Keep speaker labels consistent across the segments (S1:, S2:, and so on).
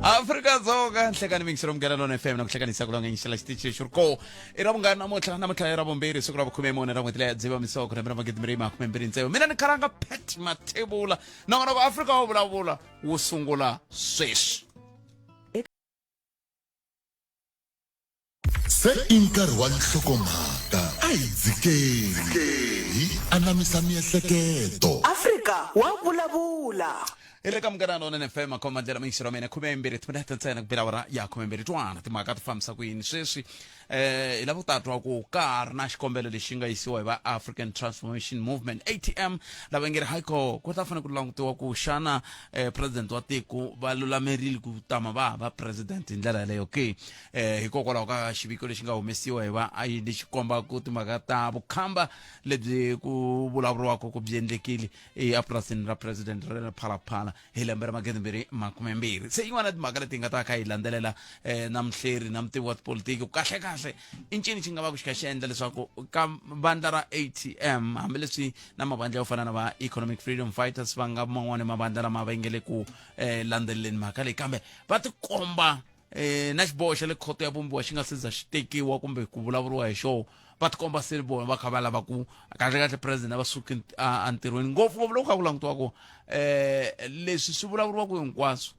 S1: Afrika-Dzonga nhlekani mingiselo munghana lona FM na ku hlekanisa ku longenyisela xitichi lexi ri koo i ra vungani namuntlha namuntlha i ra vumbirhi siku ra vukhume mune ra n'hweti leya dzivamisoko lembe ra magidimbirhi makume mbirhi tsevu mina ni khalanga Pat Mathebula nongonoko Afrika wo vulavula wu sungula sweswi.
S2: Se i nkarhi wa nhlokomhaka, a hi dzikeni hi anamisa miehleketo.
S3: Afrika wa vulavula.
S1: Hi le ka Munghana Lonene FM makhoma ndlela muyingiseri wa mina khume-mbirhi timinete ntsena ku bela awara ya khume-mbirhi twana timhaka ti fambisa ku yini sweswi eh hi lava ku ta twa ku ka ha ri na xikombelo lexi nga yisiwa hi va African Transformation Movement ATM lava nge ri hayiko ku ta fanele ku langutiwa ku xana eh, president wa tiko va lulamerile ku tama va ha va president hi ndlela yaleyo ke eh hikokwalaho ka xiviko lexi nga humesiwa hi va a lexi kombaka timhaka ta vukhamba lebyi ku vulavuriwaka ku byi endlekile epurasini ra president ra le Phalaphala hi lembe ra magidimbirhi makumembirhi. Se yin'wana ya timhaka leti hi nga ta kha hi landzelela na muhleri na mutivi wa tipolitiki ku kahlekahle i ncini xi nga va ku xi kha xi endla leswaku ka vandla ra ATM hambileswi na mavandla yo fana na va Economic Freedom Fighters va nga man'wani mavandla lama va nge le ku landzeleleni mhaka leyi kambe va tikomba na xiboho xa le khoto ya vumbiwa xi nga se za xi tekiwa kumbe ku vulavuriwa hi xona va tikomba se vona va kha va lava ku kahle kahle president a va suki entirhweni ngopfungopfu loko kha ku langutiwa ku leswi swi vulavuriwaka hinkwaswo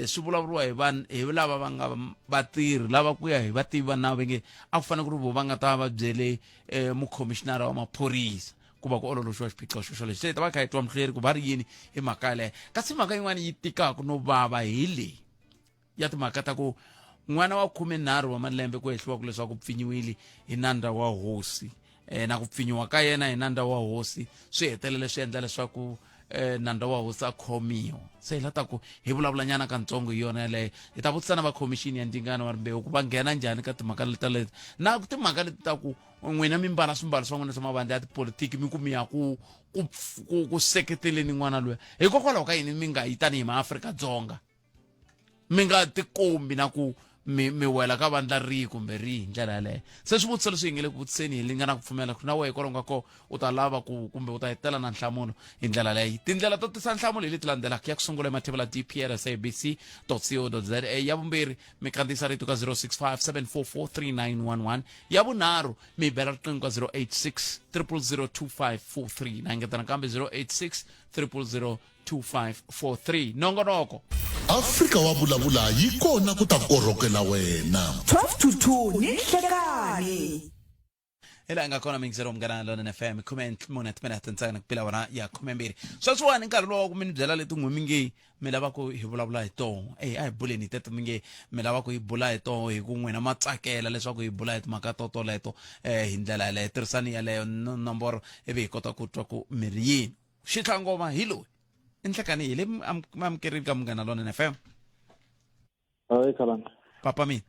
S1: swi vulavuriwa hi vanhu hi lava va nga vatirhi lava ku ya hi vativi va nawu va nge a ku fanele ku ri vo va nga ta va byele mukhomishinara wa maphorisa ku va ku ololoxiwa xiphiqo xo xolexo. Se hi ta va kha hi twa muhleri ku va ri yini hi mhaka yaleyo kasi mhaka yin'wana yi tikaka no vava hi leyi ya timhaka ta ku n'wana wa 13 wa malembe ku hehliwaka leswaku u pfinyiwile hi nandza wa hosi na ku pfinyiwa ka yena hi nandza wa hosi swi hetelele swi endla leswaku nandza wa hosi a khomiwa. Se hi la ta ku hi vulavula nyana kantsongo hi yona yaleyo. Hi ta vutisa na va khomixini ya ndzingano wa rimbewu ku va nghena njhani ka timhaka leti leti na timhaka leti ta ku n'wina mi mbala swimbalo swa n'wina swa mavandla ya tipolitiki mi ku mi ya ku ku ku ku seketeleni n'wana luya hikokwalaho ka yini mi nga yi tanihi maAfrika-Dzonga mi nga tikombi na ku mi mi wela ka vandla rihi kumbe rihi hi ndlela yaleyo. Se swivutiso leswi hi nge le ku vutiseni hi lingana ku pfumela ku na wehe kwalomu ka kona u ta lava ku kumbe u ta yi tela na nhlamulo hi ndlela leyi. Tindlela to tisa nhlamulo hi leti landzelaka. Ya ku sungula i mathevula dp at sabc co za. Ya vumbirhi mi kandziyisa rito ka 065 744 3911. Ya vunharhu mi bela riqingho ka 086 000 2543. Na engeta nakambe 086 000 2543. Nongonoko.
S2: Afrika wa vulavula yi kona ku ta korhokela wena.
S3: 12 to 2 ni nhlekani.
S1: Hi laha nga kona miyingiselo Munghana Lonene FM khume mune timinete ntsena ku bila wona ya 12. Sweswiwani nkarhi lowa ku mi ni byela leti n'we mi nge mi lava ku hi vulavula hi toho. Eya a hi buleni hi teto mi nge mi lava ku hi bula hi toho hi ku n'wina ma tsakela leswaku hi bula hi timhaka to toleto hi ndlela yaleyo. Tirhisani yaleyo nomboro ivi hi kota ku twa ku mi ri yini. Xitlangoma hi loyi. I nhlekani hi le amukerini ka Munghana Lonene FM.
S4: Hayi khalanga.
S1: Papa mina.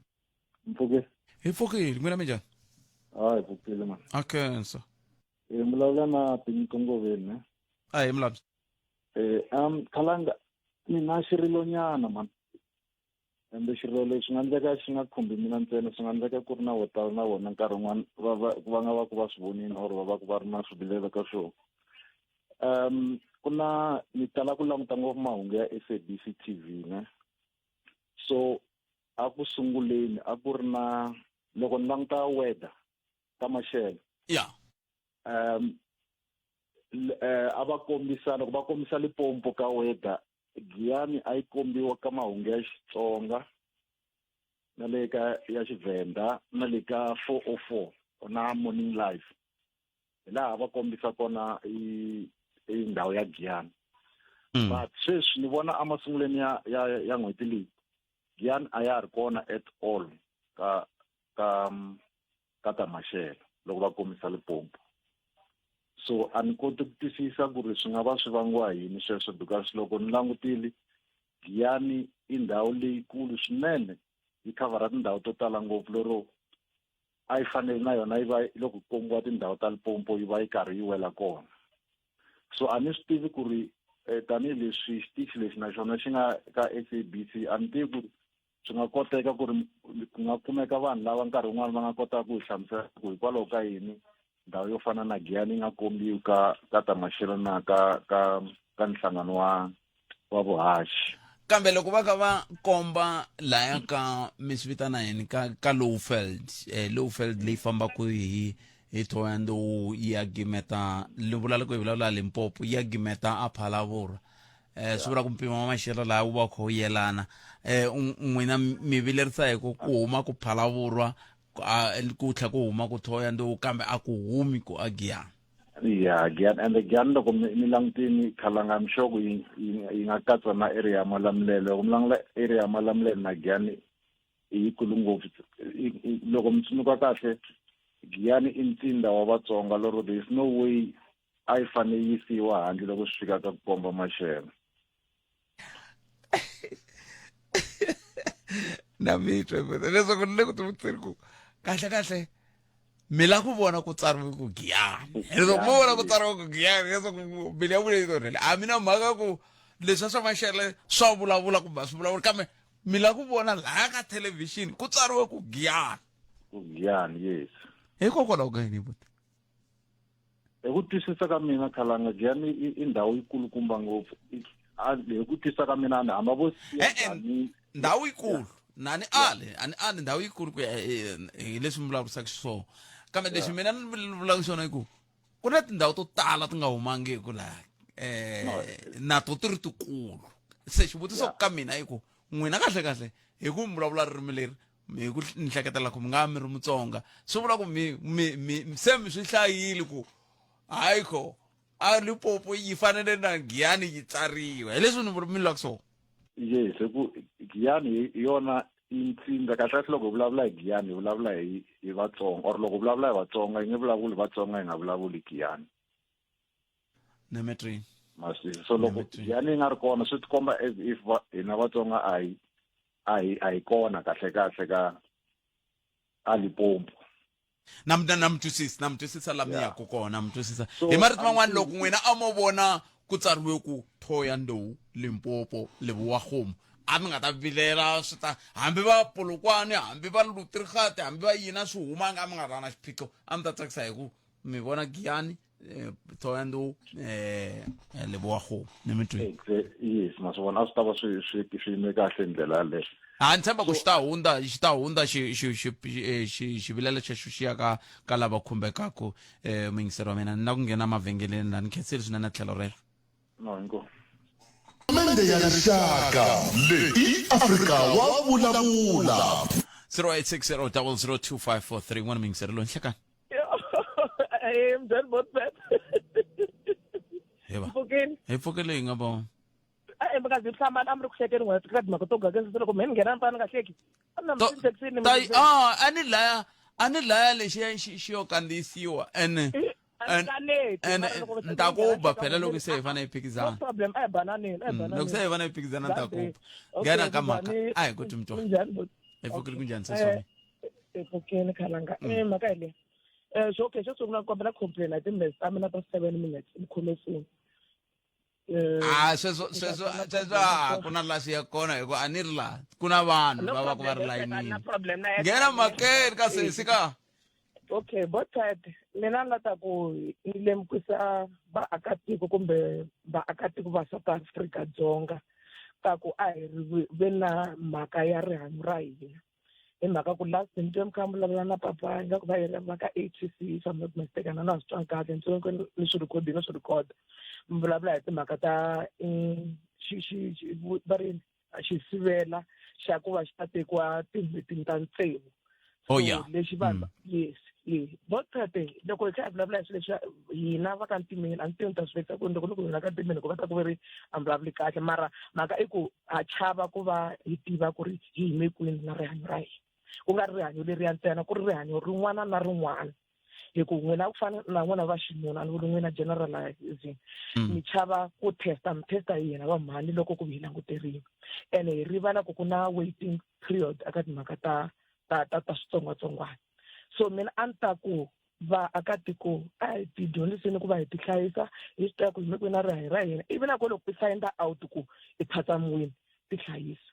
S4: Mpfuke.
S1: Hi pfukile, n'wina minjhani?
S4: Hayi pfukile man.
S1: A khensa.
S4: Eh vulavula na Pinyi Ngoveni ne.
S1: A hi mulabyi.
S4: Eh khalanga ni na xirilonyana man. Ende xirilo lexi nga endleka xi nga khumbi mina ntsena swi nga endleka ku ri na vo tala na vona nkarhi wun'wana va va va nga va ku va swi vonile or va va ku va ri na swivilelo ka swona. Ku na ni tala ku languta ngopfu mahungu ya SABC TV ne. So a ku sunguleni a ku ri na loko ni languta weather ta maxelo.
S1: Yeah.
S4: A va kombisa loko va kombisa Limpopo ka weather Giyani a yi kombiwa ka mahungu ya Xitsonga na le ka ya Xivhenda na le ka 404 na Morning Live. Hi laha va kombisa kona i ndhawu ya Giyani. But sweswi ni vona emasungulweni ya ya ya n'hweti leyi Giyani a ya ha ri kona at all ka ka ka ta maxelo loko va kombisa Limpopo. So a ni koti ku twisisa ku ri swi nga va swi vangiwa hi yini sweswo because loko ni langutile Giyani i ndhawu leyikulu swinene yi khavhara tindhawu to tala ngopfu lero a yi fanele na yona yi va loko ku kombiwa tindhawu ta Limpopo yi va yi karhi yi wela kona. So a ni swi tivi ku ri tanihileswi xitichi lexi na xona xi nga ka SABC a ni tivi ku ri swi nga koteka ku ri ku nga kumeka vanhu lava nkarhi wun'wani va nga kotaka ku hi hlamusela ku hikwalaho ka yini ndhawu yo fana na Giyani yi nga kombiwi ka ka ta maxelo na ka ka ka nhlangano wa wa vuhaxi.
S1: Kambe loko va kha va komba laya ka mi swi vitana yini ka ka Lowveld, Lowveld leyi fambaka hi Thohoyandou yi ya gimeta ni vula loko hi vulavula Limpopo yi ya gimeta a Phalaborwa. Swi vula ku mpimo wa maxelo laha wu va wu kha wu yelana. N'wina mi vilerisa hi ku ku huma ku Phalaborwa ku tlhela ku huma ku Thohoyandou kambe a ku humi ku a Giyani.
S4: Ya Giyani, ende Giyani loko mi langutini Khalanga I'm sure ku yi nga katsa na area ya Malamulele. Loko mi languta area ya Malamulele na Giyani i yikulu ngopfu. Loko mi tsundzuka kahle Giyani i ntsinda wa Vatsonga lero there is no way a yi fanele yi siyiwa handle loko swi fika ka ku komba maxelo.
S1: Na mi twa leswaku ni le ku tivutiseni ku kahle kahle mi la ku vona ku tsariwe ku Giyani, leswaku mo vona ku tsariwe ku Giyani, leswaku mbilu ya vula yi rhele. A mi na mhaka ku leswiya swa maxele swa vulavula kumbe a swi vulavuli, kambe mi la ku vona laha ka thelevhixini ku tsariwe ku Giyani.
S4: Ku Giyani, yes.
S1: Hikokwalaho ka yini buti?
S4: Hi ku twisisa ka mina Khalanga, Giyani i ndhawu yikulukumba ngopfu. Hi ku twisisa ka mina ni hamba vo siya
S1: E-e,
S4: Giyani.
S1: ndhawu yikulu na ni ali a ni ali ndhawu yikulu ku ya hi leswi mi vulavurisaka xiswona, kambe lexi mina ni vulaka xona i ku ku na tindhawu to tala ti nga humangiku laha, na to ti ri tikulu. Se xivutiso ka mina i ku n'wina kahle kahle hi ku mi vulavula ririmi leri hi ku ni hleketela ku mi nga mi ri Mutsonga, swi vula ku mi mi mi se mi swi hlayile ku hayi kho a Limpopo yi fanele na Giyani yi tsariwa, hi leswi ni mi vulaka swona.
S4: Yes, hi ku Giyani hi yona i ntsindza. Kahle kahle loko hi vulavula hi Giyani hi vulavula hi Vatsonga, or loko hi vulavula hi Vatsonga hi nge vulavuli Vatsonga hi nga vulavuli Giyani.
S1: Nemetrini.
S4: Masisi. So loko
S1: Nemetrini.
S4: Giyani yi nga ri kona swi tikomba as if hina Vatsonga a hi kona kahle kahle ka a Limpopo.
S1: Na mi twisisa la mi yaka kona, mi twisisa.
S4: So,
S1: Hi marito man'wana
S4: a
S1: loko n'wina a mo vona ku tsariwe ku Thohoyandou, Limpopo, Lebowa-Kgomo, a mi nga ta vilela swi ta hambi va Polokwane, hambi va Lutrigat, hambi va yini a swi humanga, a mi nga ta na xiphiqo, a mi ta tsakisa hi ku mi vona Giyani, Thohoyandou, Lebowa-Kgomo. Ni mi twile.
S4: Yes, ma swi vona a swi ta va swi yime kahle hi ndlela yaleyo.
S1: A ni tshemba ku xi ta hundza, xi ta hundza xivilelo xexo xi ya ka lava khumbekaku. Muyingiseri wa mina, ni la ku nghena mavhengeleni la, ni khensile swinene tlhelo rero.
S4: No, inkomu.
S2: Palamende ya Rixaka leyi i Afrika wa vulavula.
S1: 0860002543 n'wana muyingiseri loyi nhlekani.
S5: Eh, mbyani botbet.
S1: He va.
S5: Mpfukeni.
S1: Hi pfukile hi nga va.
S5: Eh, mi nga zi hlamala a mi ri ku hlekeni n'wina ka timhaka to gagesa se loko mehe ni nghena ni fana ni nga hleki. A ni na mi taxini.
S1: Ta a ni laya, a ni laya lexiya xi yo kandziyisiwa ene ene ni ta ku ba phela loko se hi fanele hi phikizana.
S5: No problem, a hi bananeni, a hi bananeni.
S1: Loko se hi fanele hi phikizana ni ta ku ba. Nghena ka mhaka. A hi koti mutwa. Hi pfukile kunjhani sesi?
S5: Hi pfukile khalanga. Mhaka hi leyi. So okay, xo sungula kombela complain hi ti-minutes ta mina ta 7 minutes ni khome foni.
S1: Ah, sweswo sweswo sweswo a ku na la swi ya kona hi ku a ni ri laha ku na vanhu va va ku va ri layinini. Nghena mhakeni ka sesi ka.
S5: Okay, botat mina ni la ta ku ni lemukisa vaakatiko kumbe vaakatiko va South Africa Dzonga ka ku a hi ri ve na mhaka ya rihanyo ra hina. Hi mhaka ku last ni twe mi kha mi vulavula na papa ingaku va yele va ka ATC if I'm not mistaken, a na ha swi twangi kahle ni twe ni swi rhikhodini swi rhikhoda mi vulavula hi timhaka ta va ri xisivela xa ku va xi ta tekiwa tin'hwetini ta tsevu.
S1: Oh, yeah.
S5: Lexi vanhu yes, yes. Botate loko hi kha hi vulavula hi swilo leswi hina va ka ntimeni a ni tivi ni ta swi vekisa kwini loko ni ku hina ka ntimeni ku va ta ku ve ri a mi vulavuli kahle, mara mhaka i ku ha chava ku va hi tiva ku ri hi yime kwini na rihanyo ra hina, ku nga ri rihanyo leriya ntsena, ku ri rihanyo rin'wana na rin'wana. Hi ku n'wina ku fana na n'wina va xinuna, a ni vuli n'wina generalizing, mi chava ku testa, mi testa hi hina va mhani loko ku hi languteriwa, ene hi rivala ku ku na waiting period eka timhaka ta switsongwatsongwana. So mina a ni ta ku vaakatiko a hi ti dyondziseni ku va hi ti hlayisa, hi swi tiva ku hi yime kwini na rihanyo ra hina, ivi na ku loko i find out ku i phatsamiwile, ti hlayisa.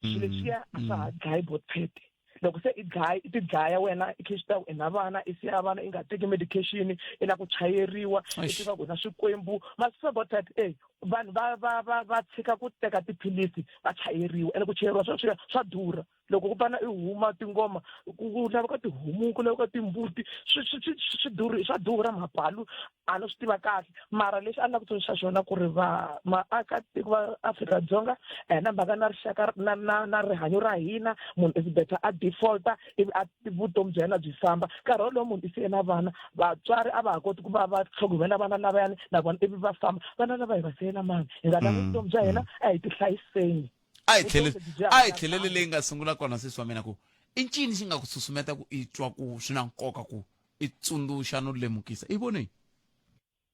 S5: Swilo leswiya a swa ha dlayi botete. Loko se i dlaya i ti dlaya wena i khe swi tiva ku i na vana i siya vana i nga teki medication i la ku chayeriwa i tiva ku na swikwembu ma swi tiva that e vanhu va va va va tshika ku teka tiphilisi va chayeriwa ene ku chayeriwa sweswiya swa durha. Loko ku fana i huma tingoma ku laveka tihomu ku laveka timbuti swi swi swi swi durhi swa durha mabalu a no swi tiva kahle. Mara lexi a ni la ku tsundzuxa xona ku ri va maakatiko va Afrika-Dzonga a hi na mhaka na rixaka na na na rihanyo ra hina munhu is better a default-a ivi a vutomi bya yena byi famba. Nkarhi wolowo munhu i siye na vana vatswari a va ha koti ku va va tlhogomela vana lavayani na vona ivi va famba vana lava hi va siyela mani hi nga lavi vutomi bya hina a hi tihlayiseni.
S1: A hi tlheleli a hi tlheleli leyi nga sungula kona sesi wa mina ku i ncini xi nga ku susumeta ku i twa ku swi na nkoka ku i tsundzuxa no lemukisa i vone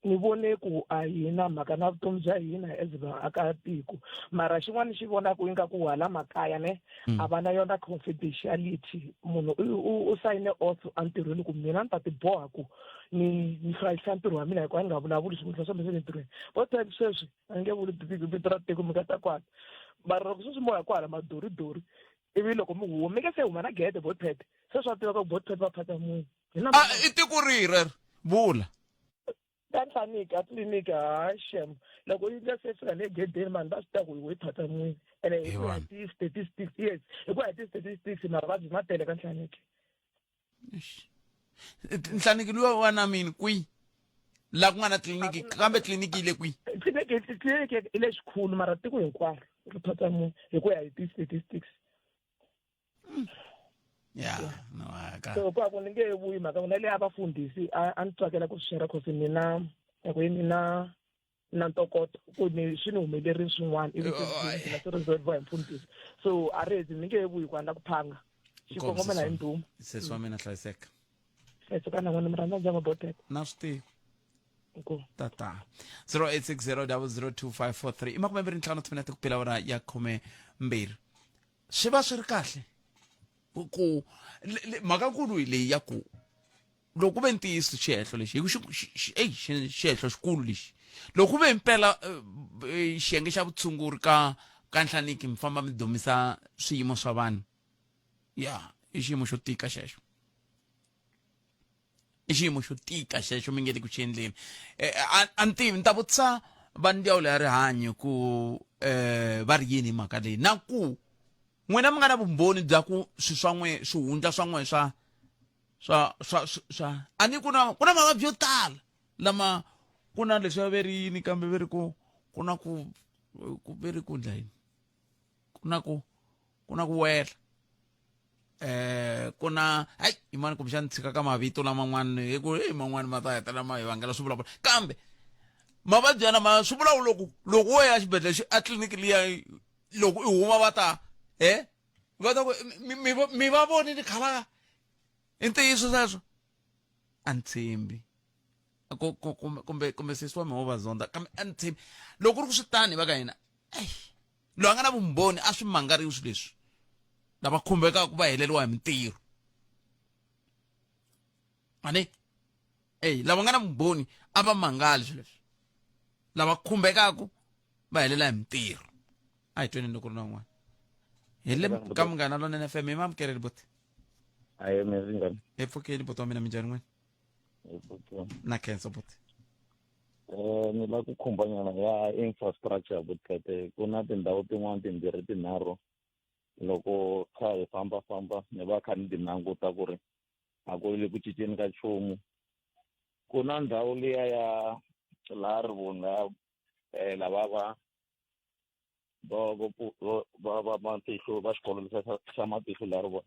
S5: Ni vone ku a hi na mhaka na vutomi bya hina as vaakatiko mara xin'wana xi vonaka ingaku hala makaya ne a va na yona confidentiality munhu u sayine oath entirhweni ku mina ni ta ti boha ku ni ni hlayisa ntirho wa mina hikuva ni nga vulavuli swivundla swa mina swa le ntirhweni. Vo sweswi a nge vuli vito ra tiko mi nga ta kwala mara loko sweswi mo ya kwala madoridori ivi loko mi huma mi nge se huma na gede botpet se swa tiva ku botpet va phata munhu
S1: hi na ah, i tiko rihi rero vula
S5: ka nhlaniki a tliliniki hayi shem loko yi nga se fika le gedeni vanhu va swi tiva ku hi phata munhu ene hi ku ya ti-statistics yes hi ku ya hi ti-statistics mavabyi ma tele ka nhlaniki
S1: Nhlaniki luwa wa na mini kwihi la ku nga na tliliniki kambe tliliniki yi le kwihi?
S5: Tliliniki tliliniki i le xikhulu mara tiko hinkwaro ri phatsa hi ku ya hi ti-statistics.
S1: Ya no
S5: ka so kwa ku ni nge vuyi mhaka ku na le ya vafundhisi a ni tsakela ku swi share cause mina ya ku ni na na ntokoto ku ni swi ni humelerile swin'wana ivi se ri hi mfundhisi so a ri hezi ni nge vuyi ku andla ku phanga xikongomela hi ndhuma.
S1: Sesi wa mina hlayiseka.
S5: Hlayiseka na n'wina mi rhandza ndyangu boteka.
S1: Na swi tiva. Inkomu. Tata. 0860002543 i 25 timinete ku pela awara ya 12. Swi va swi ri kahle ku mhaka nkulu hi leyi ya ku loko ku ve ntiyiso xihehlo lexi hi ku xi eyi xihehlo xikulu lexi loko ku ve mpela eh, eh, xiyenge xa vutshunguri ka ka Nhlaniki mi famba mi dumisa swiyimo swa vanhu ya i xiyimo xo tika xexo i xiyimo xo tika xexo mi nge le ku xi endleni eh, a ni tivi ni ta vutisa va ndzawulo ya rihanyo ku um va ri yini hi mhaka leyi na ku n'wina mi nga na vumbhoni bya ku swi swa n'we swihundla swa n'we swa swa swa swa a ni ku na ku na mavabyi yo tala lama ku na leswi va ve ri yini kambe ve ri ku ku na ku ku ve ri ku ndla yini ku na ku ku na ku wela eh ku na hayi yin'wana kumbexana tshika ka mavito laman'wana hi ku hey man'wana ma ta hetelela ma hi vangela swivulavula kambe mavabyi yana ma swi vula loko loko wo ya xibedhlele a tliliniki liya loko i huma va ta e va ta ku mi va vonile khalaka i ntiyiso sweswo a ni tshembi kumbe kumbe sesi wa mina wo va zonda kambe a ni tshembi loko ku ri ku swi tani va ka hina eyi loyi a nga na vumbhoni a swi mangariwi swilo leswi lava khumbekaka va heleriwa hi mintirho ani eyi lava nga na vumbhoni a va mangali swilo leswi lava khumbekaka va helela hi mintirho a hi tweni loko ri na un'wana hi le ka Munghana Lonene FM hi mamukeleli buti.
S4: Aye mina njhani?
S1: Hi pfukeni buti wa mina minjhani n'wina?
S4: Hi pfukeni.
S1: Na khensa buti.
S4: Eh ni la ku khumbanyana ya infrastructure butete ku na tindhawu tin'wana timbirhi tinharhu loko kha hi famba famba ni va kha ni ti languta ku ri a ku le ku cinceni ka nchumu ku na ndhawu liya ya laha rivoni la eh lava va va va va va matihlo va xikolo lexa xa matihlo la ri vona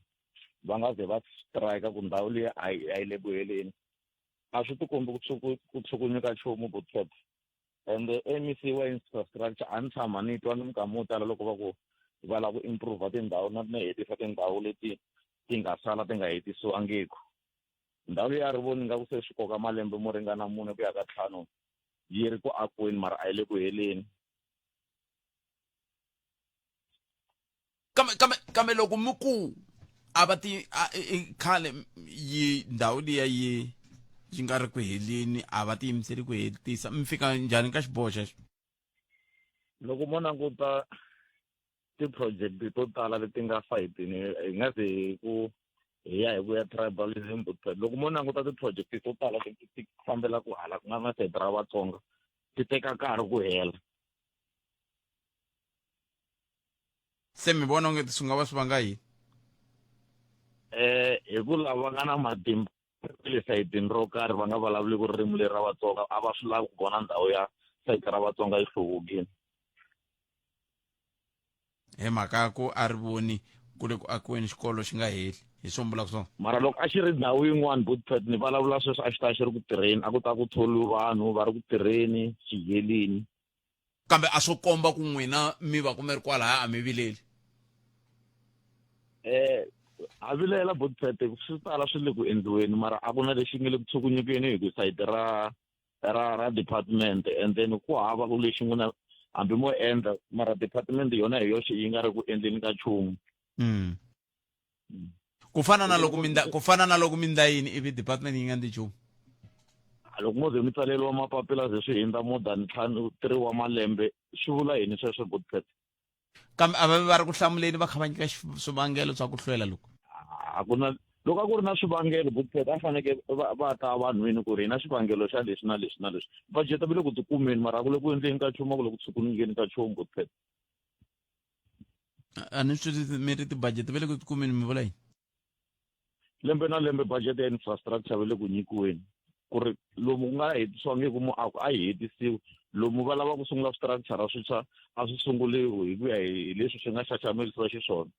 S4: va nga ze va strike ku ndhawu liya a yi a yi le ku heleni a swi tikombi ku ku tshukunyuka nchumu butep ende MEC wa infrastructure a ni tshama ni twa ni minkama yo tala loko va ku va lava ku improve tindhawu na no hetisa tindhawu leti ti nga sala ti nga hetisiwangiku ndhawu leyi a ri voni nga ku se swi koka malembe mo ringana mune ku ya ka ntlhanu yi ri ku akiweni mara a yi le ku heleni.
S1: Kambe kambe kambe loko mi ku a va ti i khale yi ndhawu liya yi yi nga ri ku heleni a va tiyimiseli ku hetisa mi fika njhani ka xiboho xexo?
S4: Loko mo languta. Ti-project to tala leti nga fayitini hi nga ze hi ku hi ya hi ku ya tribalism, but loko mo languta ti-project to tala leti ti fambelaka hala ku nga na sayiti ra Vatsonga, ti teka nkarhi ku hela.
S1: Se mi vona onge swi nga va swi vanga yini?
S4: Hi ku lava nga na matimba le sayitini ro karhi va nga vulavuli ku ririmi leri ra Vatsonga, a va swi lavi ku vona ndhawu ya sayiti ra Vatsonga yi hluvukile.
S1: Hi mhaka ya ku a ri voni ku le ku akiweni xikolo xi nga heli, hi swo mi vulaka swona?
S4: Mara loko a xi ri ndhawu yin'wana, Bootpet, ni vulavula sweswi, a xi ta xi ri ku tirheni, a ku ta ku tholiwi vanhu va ri ku tirheni, xi helini.
S1: Kambe a swo komba ku n'wina mi va ku mi ri kwalaya a mi vileli?
S4: Ha vilela, Bootpet, swi tala swi le ku endliweni, mara a ku na lexi nge le ku tshukunyukeni hi ku sayiti ra department, and then ku hava ku lexi n'wina hambi mo endla, mara department yona hi yoxe yi nga ri ku endleni ka nchumu.
S1: Ku fana na loko mi ndla, ku fana na loko mi ndla yini ivi department yi nga ndli nchumu?
S4: Loko mo ze mi tsaleriwa mapapila ze swi hundza more than ntlhanu, 3 wa malembe, swi vula yini sweswo, Bootpet?
S1: Kambe a va vi va ri ku hlamuleni, va kha va nyika swivangelo swa ku hlwela loko?
S4: A ku na, loko a ku ri na swivangelo, Bootpet, a fanekele va ta vanhwini ku ri hi na xivangelo xa leswi na leswi na leswi. Budget va le ku tikumeni, mara a ku le ku endleni ka nchumu, a ku le ku tshukunungeni ka nchumu, Bootpet.
S1: A ni swi twisisi, mi ri ti-budget va le ku tikumeni, mi vula yini?
S4: Lembe na lembe budget ya infrastructure va le ku nyikiweni, ku ri lomu ku nga hetisiwangiki muako a yi hetisiwi, lomu va lava ku sungula swistructure swintshwa a swi sunguriwi hi ku ya hi leswi swi nga xaxamerisiwa xiswona.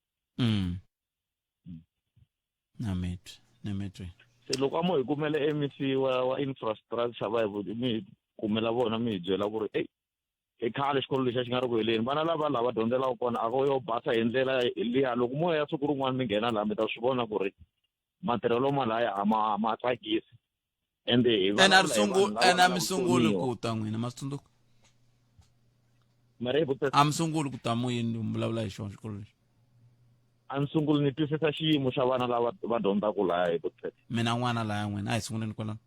S1: Na mi twi, na mi twi.
S4: Se loko a mo hi kumela MEC wa infrastructure, va hi mi hi kumela vona, mi hi byela ku ri ey, i khale xikolo lexi a xi nga ri ku heleni, vana lava lava dyondzelaka kona a ko yo basa hi ndlela liya. Loko mo ya siku rin'wana mi nghena laha, mi ta swi vona ku ri matirhelo ma laya a ma tsakisi, ende hi
S1: Ene a ri
S4: vulavula hi
S1: sungu-
S4: vanhu lava
S1: ene a
S4: nga
S1: mi sunguli
S4: vutsoniwa.
S1: ku ta n'wina, ma swi tsundzuka?
S4: Mara hi vutisa-
S1: A mi sunguli ku ta moyeni mi vulavula hi xona xikolo lexi?
S4: A ni sunguli, ni twisisa xiyimo xa vana lava va dyondzaka laya hi vutisa.
S1: Mina n'wana laya n'wina, a hi sunguleni kwalano.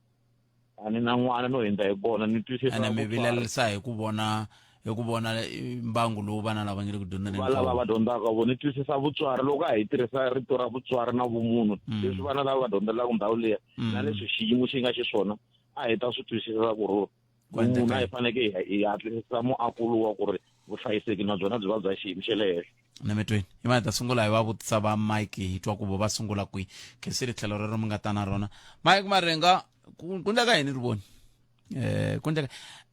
S4: A ni na n'wana, no hundza hi kona, ni twisisa
S1: Ene mi
S4: vutswari.
S1: vilerisa hi ku vona mbangu lowu vana lava nge le ku dyondzeni
S4: Va lava va dyondzaka vo, ni twisisa vutswari loko a hi tirhisa rito ra vutswari na vumunhu, leswi vana lava va dyondzelaka ndhawu liya na leswi xiyimo xi nga xiswona, a hi ta swi twisisa ku ri
S1: Ku endleka
S4: munhu a hi
S1: yini?
S4: faneke hi hatlisisa muako lowu wa ku ri vuhlayiseki na byona byi va bya xiyimo xa le henhla.
S1: Na mi twini, i ma hi ta sungula hi va vutisa va Mike, hi twa ku vo va sungula kwihi. Khensile tlhelo rero mi nga ta na rona, Mike Maringa. Ku endleka yini ri voni? Ku endleka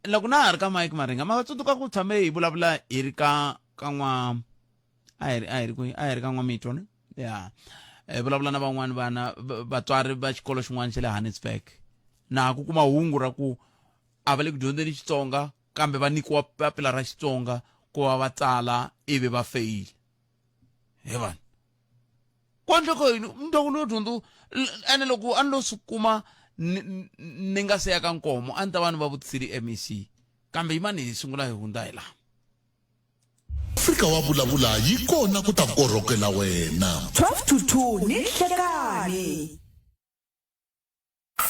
S1: loko na ha ri ka Mike Maringa, ma va tsundzuka ku tshame hi vulavula hi ri ka n'wa, a hi ri kwihi? A hi ri ka n'wa mitwa ne? Ya, vulavula na van'wani vana, vatswari va xikolo xin'wana xa le Hannesburg, na ku kuma hungu ra ku a va le ku dyondzeni Xitsonga, kambe va nyikiwa papila ra Xitsonga ku va va tsala ivi va feyila. He vanhu, ku endleka yini? Ndyangu lowu dyondzo ene loko a ni lo swi kuma ni nga se ya ka nkomo, a ni ta va ni va vutisile MEC, kambe yimani hi sungula hi hundza hi laha.
S2: Afrika wa vulavula yi kona ku ta korhokela wena.
S3: 12 to 2 ni nhlekani.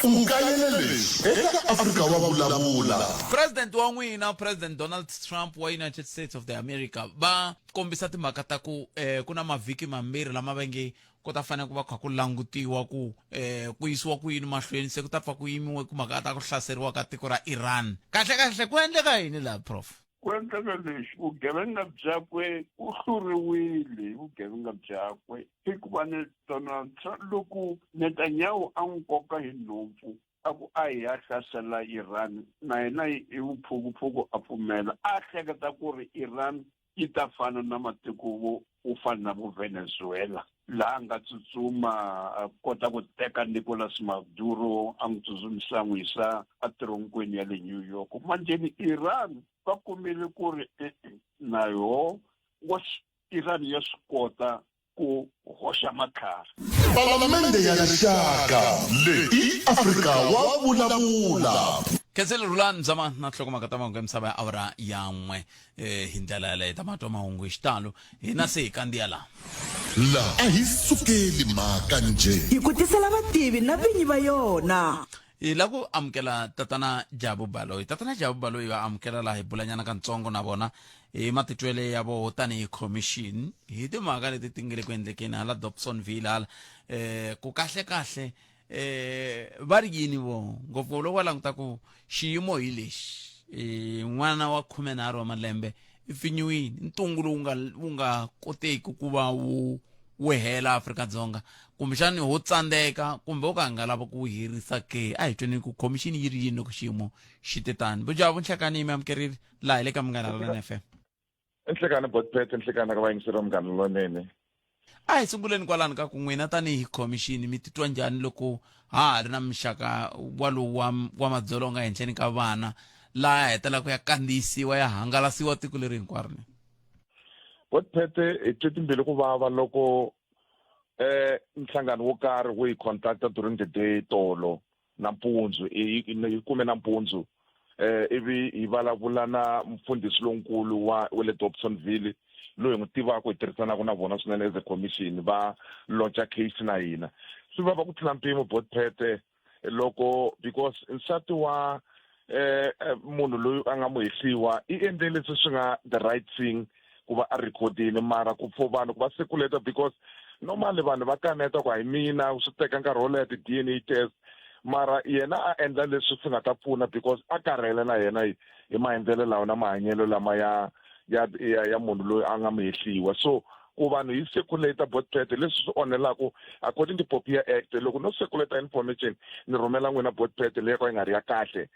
S2: U kayele leswi eka Afrika wa vulavula.
S1: President wa n'wina, President Donald Trump wa United States of the America, va kombisa timhaka ta ku ku na mavhiki mambirhi lama va nge ku ta fanele ku va kha ku langutiwa ku ku yisiwa ku yini mahlweni, se ku ta pfa ku yimiwe ku mhaka ta ku hlaseriwa ka tiko ra Iran. Kahle kahle ku endleka yini laha, Prof?
S6: Ku endleka lexi, vugevenga byakwe u hluriwile hi vugevenga byakwe, hikuva ni Donald Trump, loko Netanyahu a n'wi koka hi nhompfu a ku a hi ya hlasela Iran, na yena hi vuphukuphuku a pfumela, a hleketa ku ri Iran yi ta fana na matiko vo wo fana na vo Venezuela, laha a nga tsutsuma a kota ku teka Nicolas Maduro a n'wi tsutsumisa a n'wi yisa etironkweni ya le New York. Manjheni Iran va kumile ku ri e-e, na yoho wa Iran ya swi kota ku hoxa matlhari.
S2: Palamende ya Rixaka, leyi i Afrika wa vulavula.
S1: Khensile Rhulani Mzama na nhlokomhaka ta mahungu ya misava ya awara ya n'we. Hi ndlela yaleyo ta matwa mahungu hi xitalo hina se hi kandziya laha.
S2: La a hi sukeli mhaka njhe.
S3: Hi ku tisela vativi na vinyi va yona.
S1: Hi la ku amukela Tatana Jabu Baloyi. Tatana Jabu Baloyi va amukela laha hi bulanyana kantsongo na vona hi matitwele ya voho tanihi commission hi timhaka leti ti nge le ku endlekeni hala Dobsonville hala. Ku kahle kahle va ri yini vo ngopfu loko va languta ku xiyimo hi lexi, n'wana wa 13 wa malembe i pfinyiwile, ntungu lowu nga wu nga koteki ku va wu wu hela Afrika-Dzonga, kumbexani ho tsandzeka kumbe wo ka hi nga lava ku wu herisa ke? A hi tweni ku khomixini yi ri yini loko xiyimo xi te tani. Bujavu Nhlekani, mi amukerile laha hi le ka Munghana Lonene FM.
S7: Nhlekani Botpet, nhlekani ka vayingiseri va Munghana Lonene.
S1: A hi sunguleni kwalano ka ku n'wina tanihi khomixini mi titwa njhani loko ha ha ri na muxaka walowu wa madzolonga ehenhleni ka vana laha ya hetelelaka ya kandziyisiwa ya hangalasiwa tiko leri hinkwaro ni?
S7: Botpet, hi twe timbilu ku vava loko nhlangano wo karhi wu hi contacta during the day tolo nampundzu, hi kume nampundzu, ivi hi vulavula na mfundhisi lonkulu wa le Dobsonville loyi hi n'wi tivaka, hi tirhisanaka na vona swinene as a commission, va launcha case na hina. Swi vava ku tlula mpimo Botpete loko because nsati wa munhu loyi a nga muhehliwa i endle leswi swi nga the right thing ku va a recordini, mara ku for vanhu ku va circulate because normally vanhu va kaneta ku a hi mina, swi teka nkarhi wo leha ti-DNA test, mara yena a endla leswi swi nga ta pfuna because a karhele na yena hi maendlelo lawa na mahanyelo lama ya munhu loyi a nga muhehliwa. So ku vanhu hi circulate Botpet leswi swi onhelaku according to POPIA Act, loko no circulate information ni rhumela n'wina Botpet leyi ka yi nga ri ya kahle,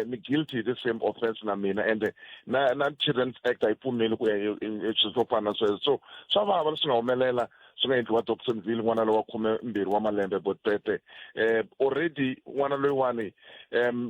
S7: ni guilty the same offense na mina, and na Children's Act a yi pfumeli ku swilo swo fana na sweswo. So swa vava leswi nga humelela swi nga endliwa Dobsonville, n'wana lowa 12 wa malembe Botpete. Already n'wana loyiwani,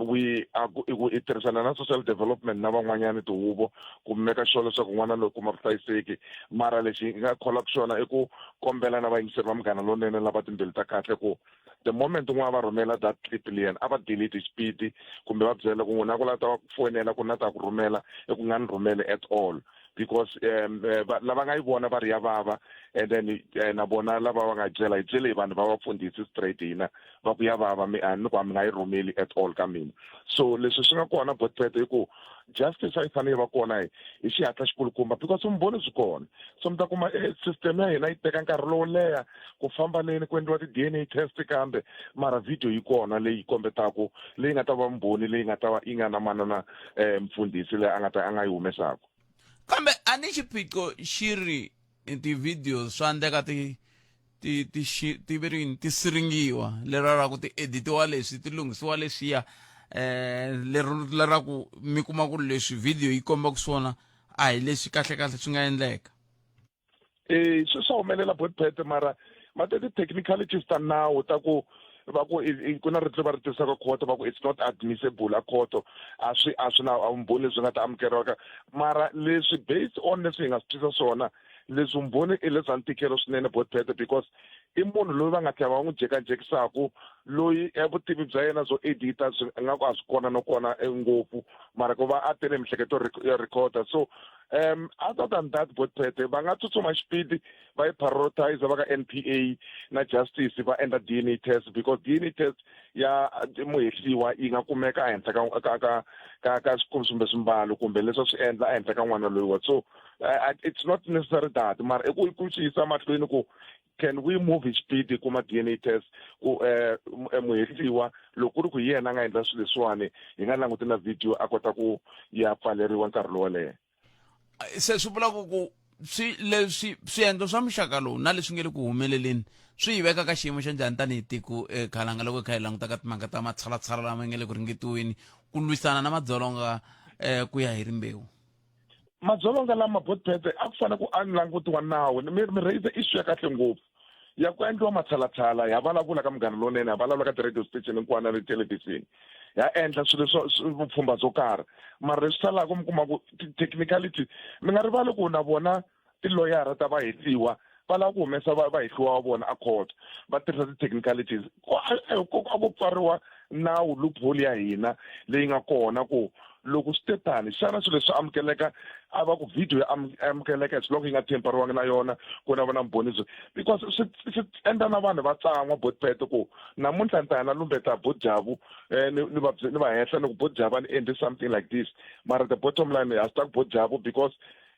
S7: we are hi tirhisana na social development na van'wanyani tihuvo ku make sure leswaku n'wana loyi kuma vuhlayiseki, mara lexi hi nga kholaka xona i ku kombela na vayingiseri va Munghana Lonene lava timbilu ta kahle ku the moment n'wana va rhumela that clip liyani, a va delete xipidi kumbe va byela ku n'wina ku la ta va ku foyinela ku na ta ku rhumela, i ku nga ni rhumeli at all, because lava nga yi vona va ri ya vava, and then na vona lava va nga byela hi byele hi vanhu va vafundhisi straight hina va ku ya vava, mi a ni ku a mi nga yi rhumeli at all ka mina. So leswi swi nga kona Botpet i ku justice a yi fanele yi va kona hi xihatla xikulukumba because vumbhoni byi kona. So mi ta kuma system ya hina yi teka nkarhi lowo leha ku famba leni ku endliwa ti-DNA test, kambe mara video yi kona leyi kombetaka leyi nga ta va mbhoni leyi nga ta va yi nga na manana mfundhisi leyi a nga ta a nga yi humesaka.
S1: Kambe a ni xiphiqo xi ri ti-video swa endleka ti ti ti xi ti ve ri ti siringiwa lero ra ku ti editiwa leswi ti lunghisiwa leswiya, lero lera ku mi kuma ku leswi video yi kombaka swona a hi leswi kahle kahle swi nga endleka.
S7: Swi swa humelela Botpet, mara ma te ti-technicalities ta nawu ta ku va ku ku na rito va ri tirhisaka khoto va ku it's not admissible a khoto, a swi na vumbhoni lebyi nga ta amukeriwaka, mara leswi based on leswi hi nga swi twisa swona leswi vumbhoni i lebya ntikelo swinene Botpet, because i munhu loyi va nga tlhela va n'wi jekajekisaka loyi vutivi bya yena byo edita swi nga ku a swi kona no kona ngopfu, mara ku va a tele mihleketo ya recorder. So other than that Botpet, va nga tsutsuma xipidi va yi prioritize va ka NPA na justice va endla DNA test, because DNA test ya muhehliwa yi nga kumeka ehenhla ka kumbe swimbalo kumbe leswi swi endla ehenhla ka n'wana loyiwa. So it's not necessary that, mara i ku swi yisa mahlweni ku can we move hi xipidi kuma DNA test ku muhehliwa loko ku ri ku hi yena a nga endla swilo leswiwani, hi nga languti na video, a kota ku ya pfaleriwa nkarhi lowo leha.
S1: Se swi vula ku swi leswi swiendlo swa muxaka lowu na leswi nge le ku humeleleni swi hi veka ka xiyimo xa njhani tanihi tiko, khalanga, loko hi kha hi languta ka timhaka ta matshalatshala lama nga le ku ringetiweni ku lwisana na madzolonga ku ya hi rimbewu?
S7: Madzolonga lama Botpete a ku fanele ku a langutiwa nawu. Mi raise issue ya kahle ngopfu ya ku endliwa matshalatshala, ha vulavula ka Munghana Lonene, ha vulavula ka ti-radio station hinkwana na le thelevhixini, ha endla swilo swa vupfhumba byo karhi, mara leswi salaka mi kuma ku ti-technicality, mi nga rivali ku na vona tiloyara ta vahehliwa va lava ku humesa vahehliwa wa vona a court, va tirhisa ti-technicalities. A ku pfariwa nawu loophole ya hina leyi nga kona ku Loko swi te tani, xana swilo leswi swa amukeleka? A va ku video ya amukeleka as long yi nga temperiwangi na yona ku na va na vumbhoni byo, because swi swi endla na vanhu va tsan'wa botpete ku namuntlha ni ta ya na lumbeta bot Jabu ni ni va ni va hehla ni ku bot Jabu a ni endli something like this, mara the bottom line a swi ta ku bot Jabu because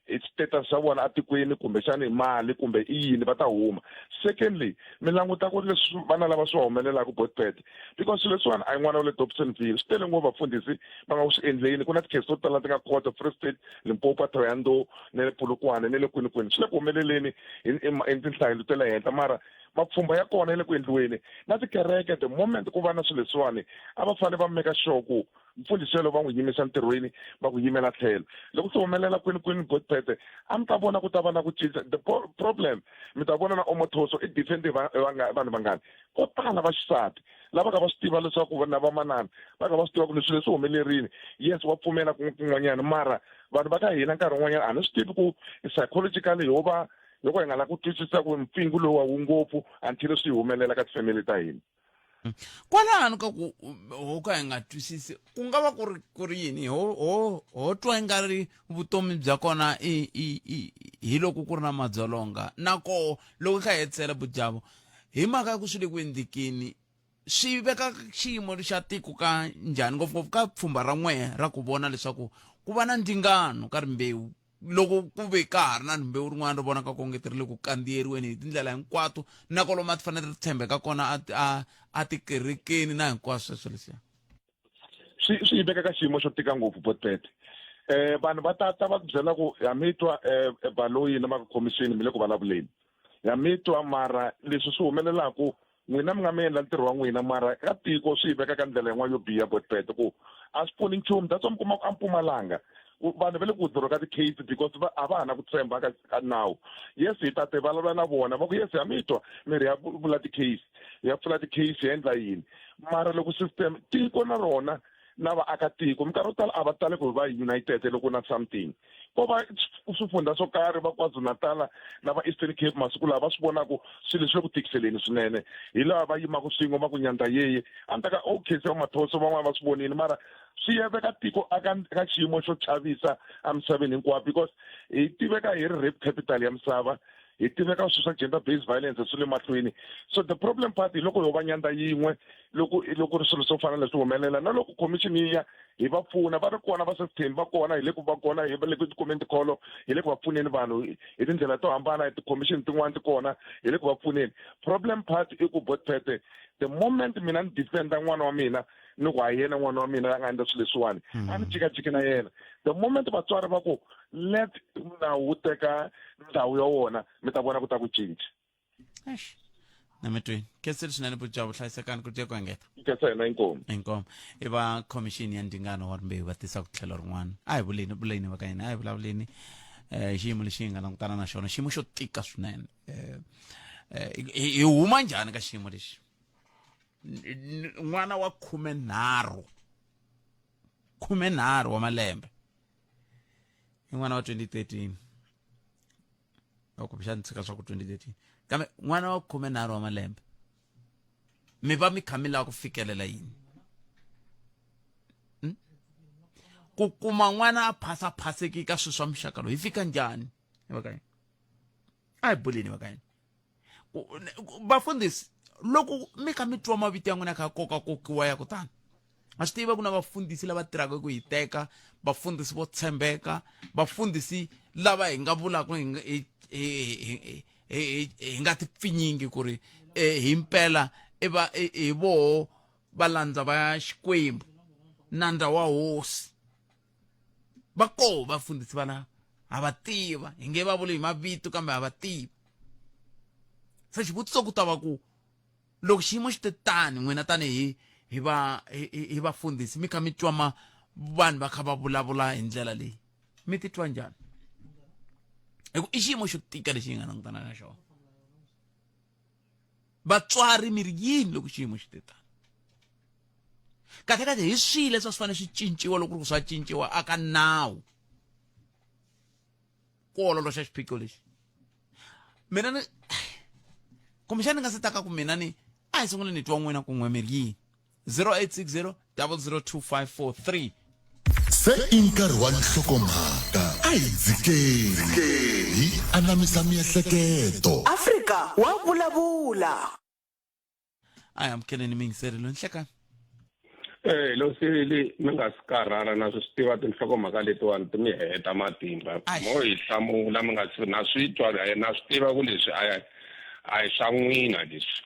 S7: i status xa vona atikweni kumbexani i mali kumbe i yini va ta huma. Secondly, mi languta ku ri leswi vana lava swi va humelelaka botpet, because swilo leswiwani a hi n'wana wa le Dobsonville, swi tele ngopfu vafundhisi va nga ku swi endleni. Ku na ti-case to tala ti nga khoto Free State, Limpopo, Thohoyandou na le Polokwane na le kwini kwini, swi le ku humeleleni hi hi tinhlayo ta le henhla, mara mapfhumba ya kona ya le ku endliweni na tikereke. The moment ku va na swilo leswiwani a va fanele va make sure ku mfundhisi yolowo va n'wi yimisa ntirhweni, va ku yimela tlhelo. Loko swi humelela kwini kwini Godpete, a mi ta vona ku ta va na ku cinca. The problem mi ta vona na Omothoso i defend vanhu vangani ko tala va xisati lava ka va swi tiva leswaku na vamanana va ka va swi tiva ku leswi leswi humelerile. Yes, wa pfumela kun'wanyana, mara vanhu va ka hina nkarhi wun'wanyana a ni swi tivi ku psychologically ho va loko hi nga lavi ku twisisa ku mpfingu lowu wu ngopfu until swi humelela ka tifamily ta hina.
S1: Kwalano ka ku ho ka hi nga twisisi ku nga va ku ri ku ri yini, ho ho ho twa i nga ri vutomi bya kona i i i hi loko ku ri na madzolonga na koho loko kha hi hetisela bujavo hi mhaka ya ku swi le ku endlekeni swi veka xiyimo xa tiko ka njhani, ngopfungopfu ka pfhumba ra n'wehe ra ku vona leswaku ku va na ndzingano ka rimbewu loko ku ve ka ha ri na rimbewu rin'wana ri vonaka ku onge ri le ku kandziyeriweni hi tindlela hinkwato na kwalomu a ti fanele ri tshembeka kona a a a tikerekeni na hinkwaswo sweswo leswiya?
S7: Swi swi yi veka ka xiyimo xo tika ngopfu botbet. Vanhu va ta ta va ku byela ku ha mi twa Baloyi na va khomixini mi le ku vulavuleni, ya mi twa, mara leswi swi humelelaku n'wina mi nga mi endla ntirho wa n'wina, mara ka tiko swi yi veka ka ndlela yin'wana yo biha botbet ku a swi pfuni nchumu. That's why mi kuma ku a Mpumalanga vanhu va le ku withdraw ka ti-case because va a va ha na ku tshemba ka ka nawu. Yes, hi ta ti vulavula na vona va ku yes, ha mi twa mi ri ya vula ti-case, ya pfula ti-case, ya endla yini, mara loko system tiko na rona na vaakatiko minkarhi yo tala a va tali ku va united loko na something ko va swifundha swo karhi va KwaZulu-Natal na va Eastern Cape masiku lawa va swi vonaku swilo swi le ku tikiseleni swinene, hi laha va yimaka swin'we va ku nyandza yeye a ni ta ka okay se Mathoso van'wana va swi vonile, mara swi ya veka tiko aka ka xiyimo xo chavisa emisaveni hinkwayo because hi tiveka hi ri rape capital ya misava, hi tiveka swilo swa gender based violence swi le mahlweni. So the problem part hi loko yo va nyandza yin'we loko loko ri swilo swo fana leswi humelela na loko commission yi ya hi va pfuna va ri kona va system va kona hi le ku va kona hi le ku kumeni tikholo, hi le ku va pfuneni vanhu hi tindlela to hambana, ti-commission tin'wana ti kona hi le ku va pfuneni. Problem part i ku botpete the moment mina ni defenda n'wana wa mina ni ku ha yena n'wana wa mina la nga endla swilo leswiwani a ni jikajiki na yena, the moment vatswari va ku let nawu wu teka ndhawu ya wona, mi ta vona ku ta ku cinca.
S1: Eish. Nametweni khensile swinene bujabu, hlayisekani ku ku engeta.
S7: Khensa hina, inkomu.
S1: Inkomu. I va khomixini ya ndzingano wa rimbewu va tisa ku tlhelo rin'wana. A hi vuleni vuleni va ka hina, a hi vulavuleni xiyimo lexi hi nga langutana na xona, xiyimo xo tika swinene. Hi huma njhani ka xiyimo lexi? N'wana wa 13, 13 wa malembe, i n'wana wa 2013 o kumbexani tshika swa ku 2013, kambe n'wana wa 13 wa malembe, mi va mi kha mi lava ku fikelela yini? Ku kuma n'wana a phasa phaseki ka swilo swa muxaka lowu, hi fika njhani va ka hina? A hi buleni va ka hina. Vafundhisi, loko mi kha mi twa mavito ya n'wina kha koka kokiwa ya kutani a swi tiva ku na vafundhisi lava tirhaka ku hi teka, vafundhisi vo tshembeka, vafundhisi lava hi nga vulaka hi hi nga ti pfinyingi ku ri hi mpela i va hi voho valandza va Xikwembu, nandza wa hosi. Va koho vafundhisi valava, ha va tiva, hi nge va vuli hi mavito kambe ha va tiva. Se xivutiso ku ta va ku loko xiyimo xi te tani, n'wina tanihi hi va hi vafundhisi mi kha mi twa ma vanhu va kha va vulavula hi ndlela leyi, mi titwa njhani? Hi ku i xiyimo xo tika lexi hi nga langutana na xona. Vatswari mi ri yini loko xiyimo xi te tani? Kahle kahle hi swihi leswi a swi fanele swi cinciwa, loko ku ri ku swa cinciwa aka nawu ku ololoxa xiphiqo lexi? Mina ni kumbexani ni nga se ta ka ku mina ni a hi sungule ni twa n'wina kun'we mi ri yini. 0860 002543.
S2: Se i nkarhi wa nhlokomhaka a hi dzikeni hi anamisa miehleketo.
S3: Afrika wa vulavula.
S1: A hi amukeleni miyingiseri loyi nhlekani.
S8: Eh lo sili mi nga si karhala na swi tiva tinhlokomhaka letiwani ti mi heta matimba mo hi hlamula mi nga si na swi twa na swi tiva ku leswi a a hi swa n'wina leswi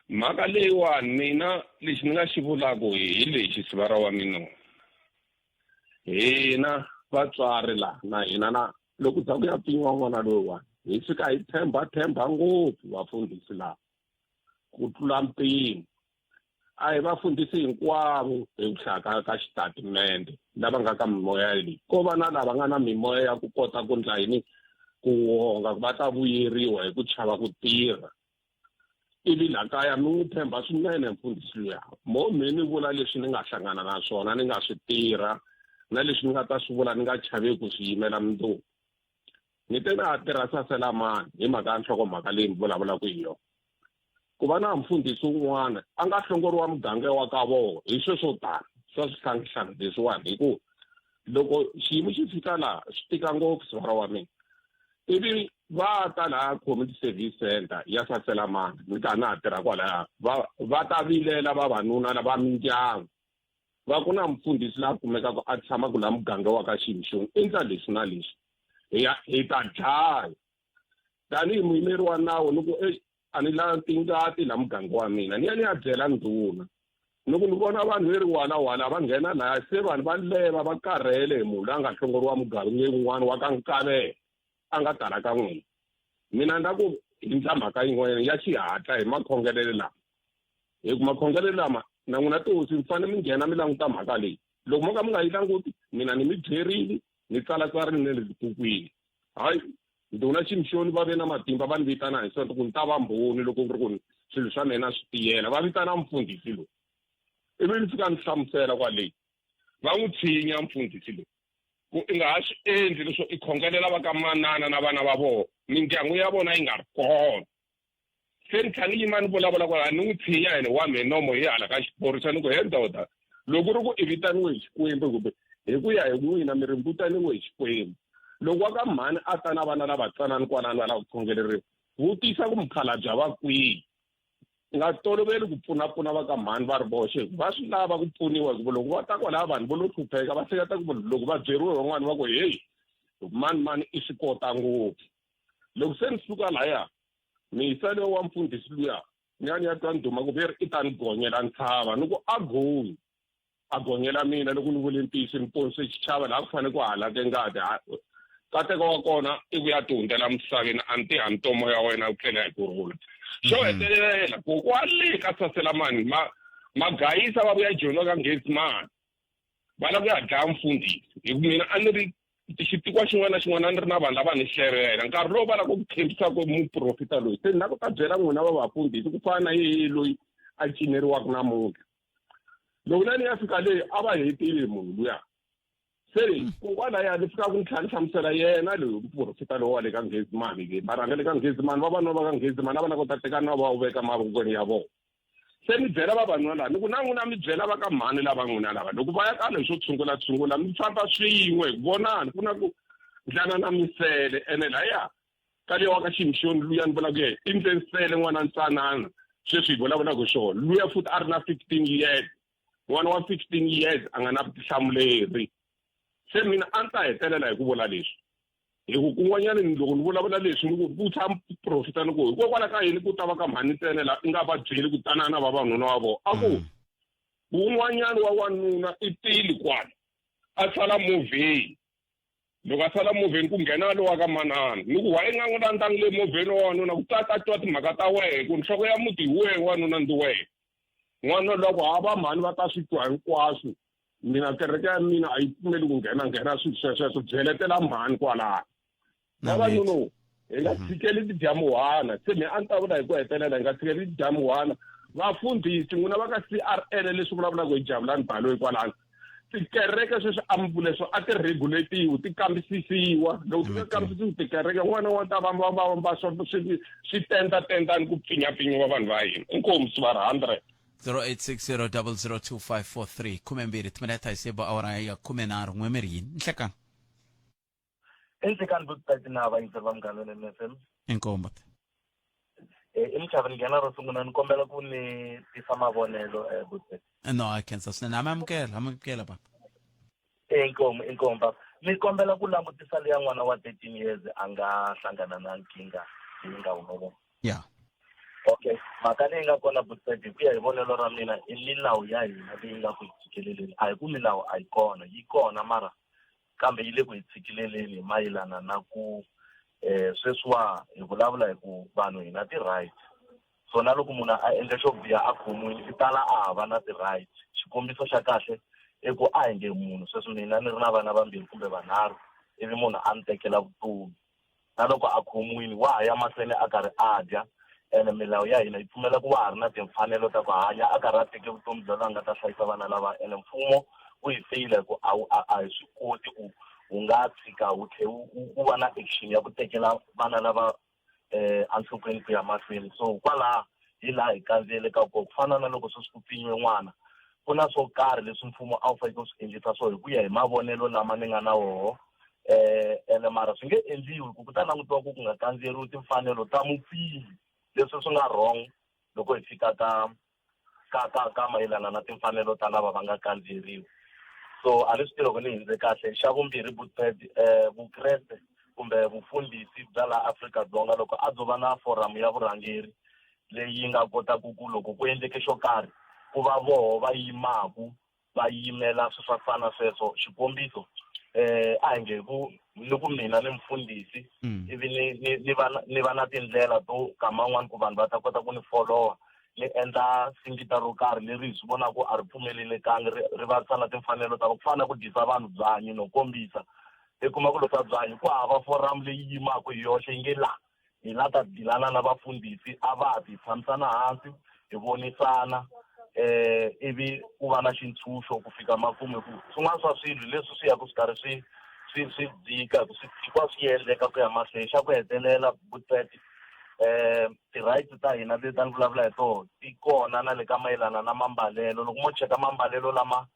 S8: mhaka leyiwani mina lexi ni nga xi vulaku hi lexi sivara wa mina hina vatswari la na hina na loko za ku ya pfinyiwa n'wana loyiwani hi fika hi tshemba tshemba ngopfu vafundhisi lava ku tlula mpimo a hi vafundhisi hinkwavo hi ku hlaya ka ka xitatimende lava nga ka mimoya leyi ko va na lava nga na mimoya ya ku kota ku ndla yini ku wonga va ta vuyeriwa hi ku chava ku tirha ivi la kaya mi n'wi tshemba swinene mfundhisi luya mo me ni vula leswi ni nga hlangana na swona ni nga swi tirha na leswi ni nga ta swi vula ni nga chaveki ku swi yimela mundzuku ni te na ha tirha saselamani hi mhaka ya nhlokomhaka leyi mi vulavulaka hi yona ku va na mfundhisi wun'wana a nga hlongoriwa muganga wa ka vona hi sweswo tani swa swihlangihlanga leswiwani hi ku loko xiyimo xi fika laha swi tika ngopfu sivara wa mina ivi va ta laha community service center ya saselamani ni karhi na ha tirha kwalaya va va ta vilela vavanuna lava mindyangu va ku na mfundhisi laha kumekaka a tshamaka laha muganga wa ka ximxoni i ndla leswi na leswi hi ya hi ta dlaya tanihi muyimeri wa nawu ni ku e a ni lavi tingati laha muganga wa mina ni ya ni ya byela ndhuna ni ku ni vona vanhu ve ri wala wala va nghena laya se vanhu va leva va karhele hi munhu loyi a nga hlongoriwa muganga wun'wana wa ka nkavela a nga tala ka n'wina mina ni la ku hindla mhaka yin'wanyana ya xihatla hi makhongelelo lama hi ku makhongelelo lama na n'wina tihosi mi fanele mi nghena mi languta mhaka leyi loko mo ka mi nga yi languti mina ni mi byerile ni tsalatsarile ni le tibukwini hayi ndhuna ximxoni va ve na matimba va ni vitana hi sonto ku ni ta va mbhoni loko ku ri ku swilo swa mina swi tiyela va vitana mfundhisi loyi ivi ni fika ni hlamusela kwaleyi va n'wi tshinya mfundhisi loyi ku i nga ha swi endli leswo i khongelela va ka manana na vana va vona mindyangu ya vona yi nga ri kona se ni tlhela ni yima ni vulavula kwala ni n'wi tshinya yena wa me nomo hi hala ka xiphorisa ni ku he ndoda loko ri ku i vitaniwe hi xikwembu kumbe hi ku ya hi n'wina mi ri vitaniwe hi xikwembu loko wa ka mhani a ta na vana lava tsanani kwalani va lava ku khongeleriwa vutisa ku mukhalabya va kwihi nga toloveli ku pfunapfuna va ka mhani va ri voxe hikuva va swi lava ku pfuniwa hikuva loko va ta kwalaya vanhu vo lo hlupheka va hleketa ku loko va byeriwe van'wani va ku heyi mani mani i swi kota ngopfu loko se ni suka laya ni yisa loyi wa mfundhisi luya ni ya ni ya twa ndhuma ku veri i ta ni gonyela ntshava ni ku a gonyi a gonyela mina loko ni vule ntiyiso ni ponise xichava laha ku fanele ku halake ngati nkateko wa kona i ku ya tihundzela misaveni a ni tiha ntomo ya wena u tlela hi kurhula xo mhm. hetelela ku kwale ka saselamani ma magayisa va vuya joni ka nghesimani va lava ku ya dlaya mfundhisi hi ku mina a ni ri xitikwa xin'wana na xin'wana a ni ri na vanhu lava ni hlevela nkarhi lowu va lava ku khentisaka muprofita loyi se ni lava ku ta byela n'wina va vafundhisi ku fana na yeye loyi a cineriwaka namuntlha loko na ni ya fika leyi a va hetile munhu luya se kun'wana ni fika ku ni tlhela ni hlamusela yena loyi muprofita lowu wa le ka nghezimani le marhanga le ka nghezimani vavanuna va ka nghezimani a va lava ku ta teka na va wu veka mavokweni ya vona se mi byela vavanuna lava ni ku na n'wina mi byela va ka mhani lava n'wina lava loko va ya ka leswo tshungula tshungula mi famba swin'we hi ku vonani ku na ku ndlana na misele ene laya ka leyi wa ka ximxoni luya ni vulaka yena i ndle nsele n'wana ntsanana sweswi hi vulavulaka hi swona luya futhi a ri na 15 years n'wana wa 15 years a nga na vutihlamuleri se mina a ni ta hetelela hi ku vula leswi hi ku kun'wanyana ni loko ni vulavula leswi ni ku vutisa profita ni ku hikokwalaho ka yini ku ta va ka mhani ntsena la i nga va byeli ku tanana vavanuna wa vona a ku mm. wun'wanyana wa wanuna i tili kwala a sala movheni loko a sala movheni ku nghena lowa ka manana ni ku wa i nga n'wi landzangi le movheni wa wanuna ku ta ta twa timhaka ta wehe ku nhloko ya muti hi wehe wanuna ndzi wehe n'wana loko hava mhani va ta swi twa hinkwaswo mina kereke ya mina a yi pfumeli ku nghena nghena swilo swesweswo byeletela mhani kwalano vavanuna hi nga mhm. tshikeli tidyamuhana se mi a ni ta vula hi ku hetelela hi nga tshikeli tidyamuhana vafundhisi n'wina va ka c r l leswi vulavulaka hi javulani baloyi kwalano tikereke sweswi a mi vule swo a ti regulatiwi ti kambisisiwa loko ti nga kambisisiwi tikereke n'wana wa ta va va va va swi swi tenda tendani ku pfinyapfinyiwa vanhu va hina inkomu swi va 100.
S1: 0860002543 12 timinete hi sebo awara ya 31 mi ri yini nhlekani
S9: Enhlekani vutati na vayingiseri va Munghana Lonene FM.
S1: Inkomu.
S9: Eh, i muxavi ni nghena ro sungula ni kombela ku ni tisa mavonelo eh, Butati.
S1: No, a khensa swinene. Ha mi amukela, ha mi amukela papa.
S9: Inkomu, inkomu papa. Ni kombela ku langutisa leya n'wana wa 13 years a nga hlangana na nkingha leyi nga humelela.
S1: Yeah.
S9: Okay, mhaka leyi nga kona Butati hi ku ya hi vonelo ra mina i milawu ya hina leyi nga ku hi tshikeleleni. A hi ku milawu a yi kona, yi kona mara kambe yi le ku hi tshikileleni hi mayelana na ku um sweswiwa hi vulavula hi ku vanhu hi na ti-right so na loko munhu a endla xo biha a khomiwile i tala a ha va na ti-right xikombiso xa kahle i ku a hi nge munhu sweswi mina ni ri na vana vambirhi kumbe vanharhu ivi munhu a ni tekela vutomi na loko a khomiwile wa ha ya mahlweni a karhi a dya ene milawu ya hina yi pfumela ku wa ha ri na timfanelo ta ku hanya a karhi a teke vutomi bya loyi a nga ta hlayisa vana lava ene mfumo wu hi feyila hi ku a wu a a hi swi koti ku wu nga tshika wu tlhe wu wu va na action ya ku tekela vana lava eh enhlokweni ku ya mahlweni so kwalaha hi laha hi kandziyeleka kona ku fana na loko sweswi ku pfinyiwe n'wana ku na swo karhi leswi mfumo a wu fanekele u swi endlisa swo hi ku ya hi mavonelo lama ni nga na woho eh ene mara swi nge endliwi ku ku ta langutiwa ku ku nga kandziyeriwi timfanelo ta mupfinyi leswi swi nga wrong loko hi fika ka ka ka ka mayelana na timfanelo ta lava va nga kandziyeriwa so a ni swi tivi loko ni hindze kahle xa vumbirhi butped um vukreste kumbe vufundhisi bya laha Afrika-Dzonga loko a byo va na foramu ya vurhangeri leyi nga kotaka ku loko ku endleke xo karhi ku va voho va yimaku va yimela swi swa ku fana na sweswo xikombiso eh a hi nge ku ni ku mina ni mfundhisi mm. ivi ni ni ni va ni va na tindlela to kama n'wana ku vanhu va ta kota ku ni folowa ni endla singita ro karhi leri hi swi vonaka a ri pfumelelekangi ri ri vavisa na timfanelo ta ku fana na ku dyisa vanhu byanyi no kombisa i kuma ku loko byanyi ku hava forum leyi yimaka hi yoxe yi nge la hi la ta dilana na vafundhisi a va ti tshamisana hansi hi vonisana eh ivi ku va na xintshunxo ku fika makumu hi ku swin'wana swa swilo leswi swi yaka swi karhi swi swi swi dzika ku swi tshikiwa swi endleka ku ya mahlweni xa ku hetelela butete eh ti-rights ta hina leti a ni vulavula hi toho ti kona na le ka mayelana na mambalelo loko mo cheka mambalelo lama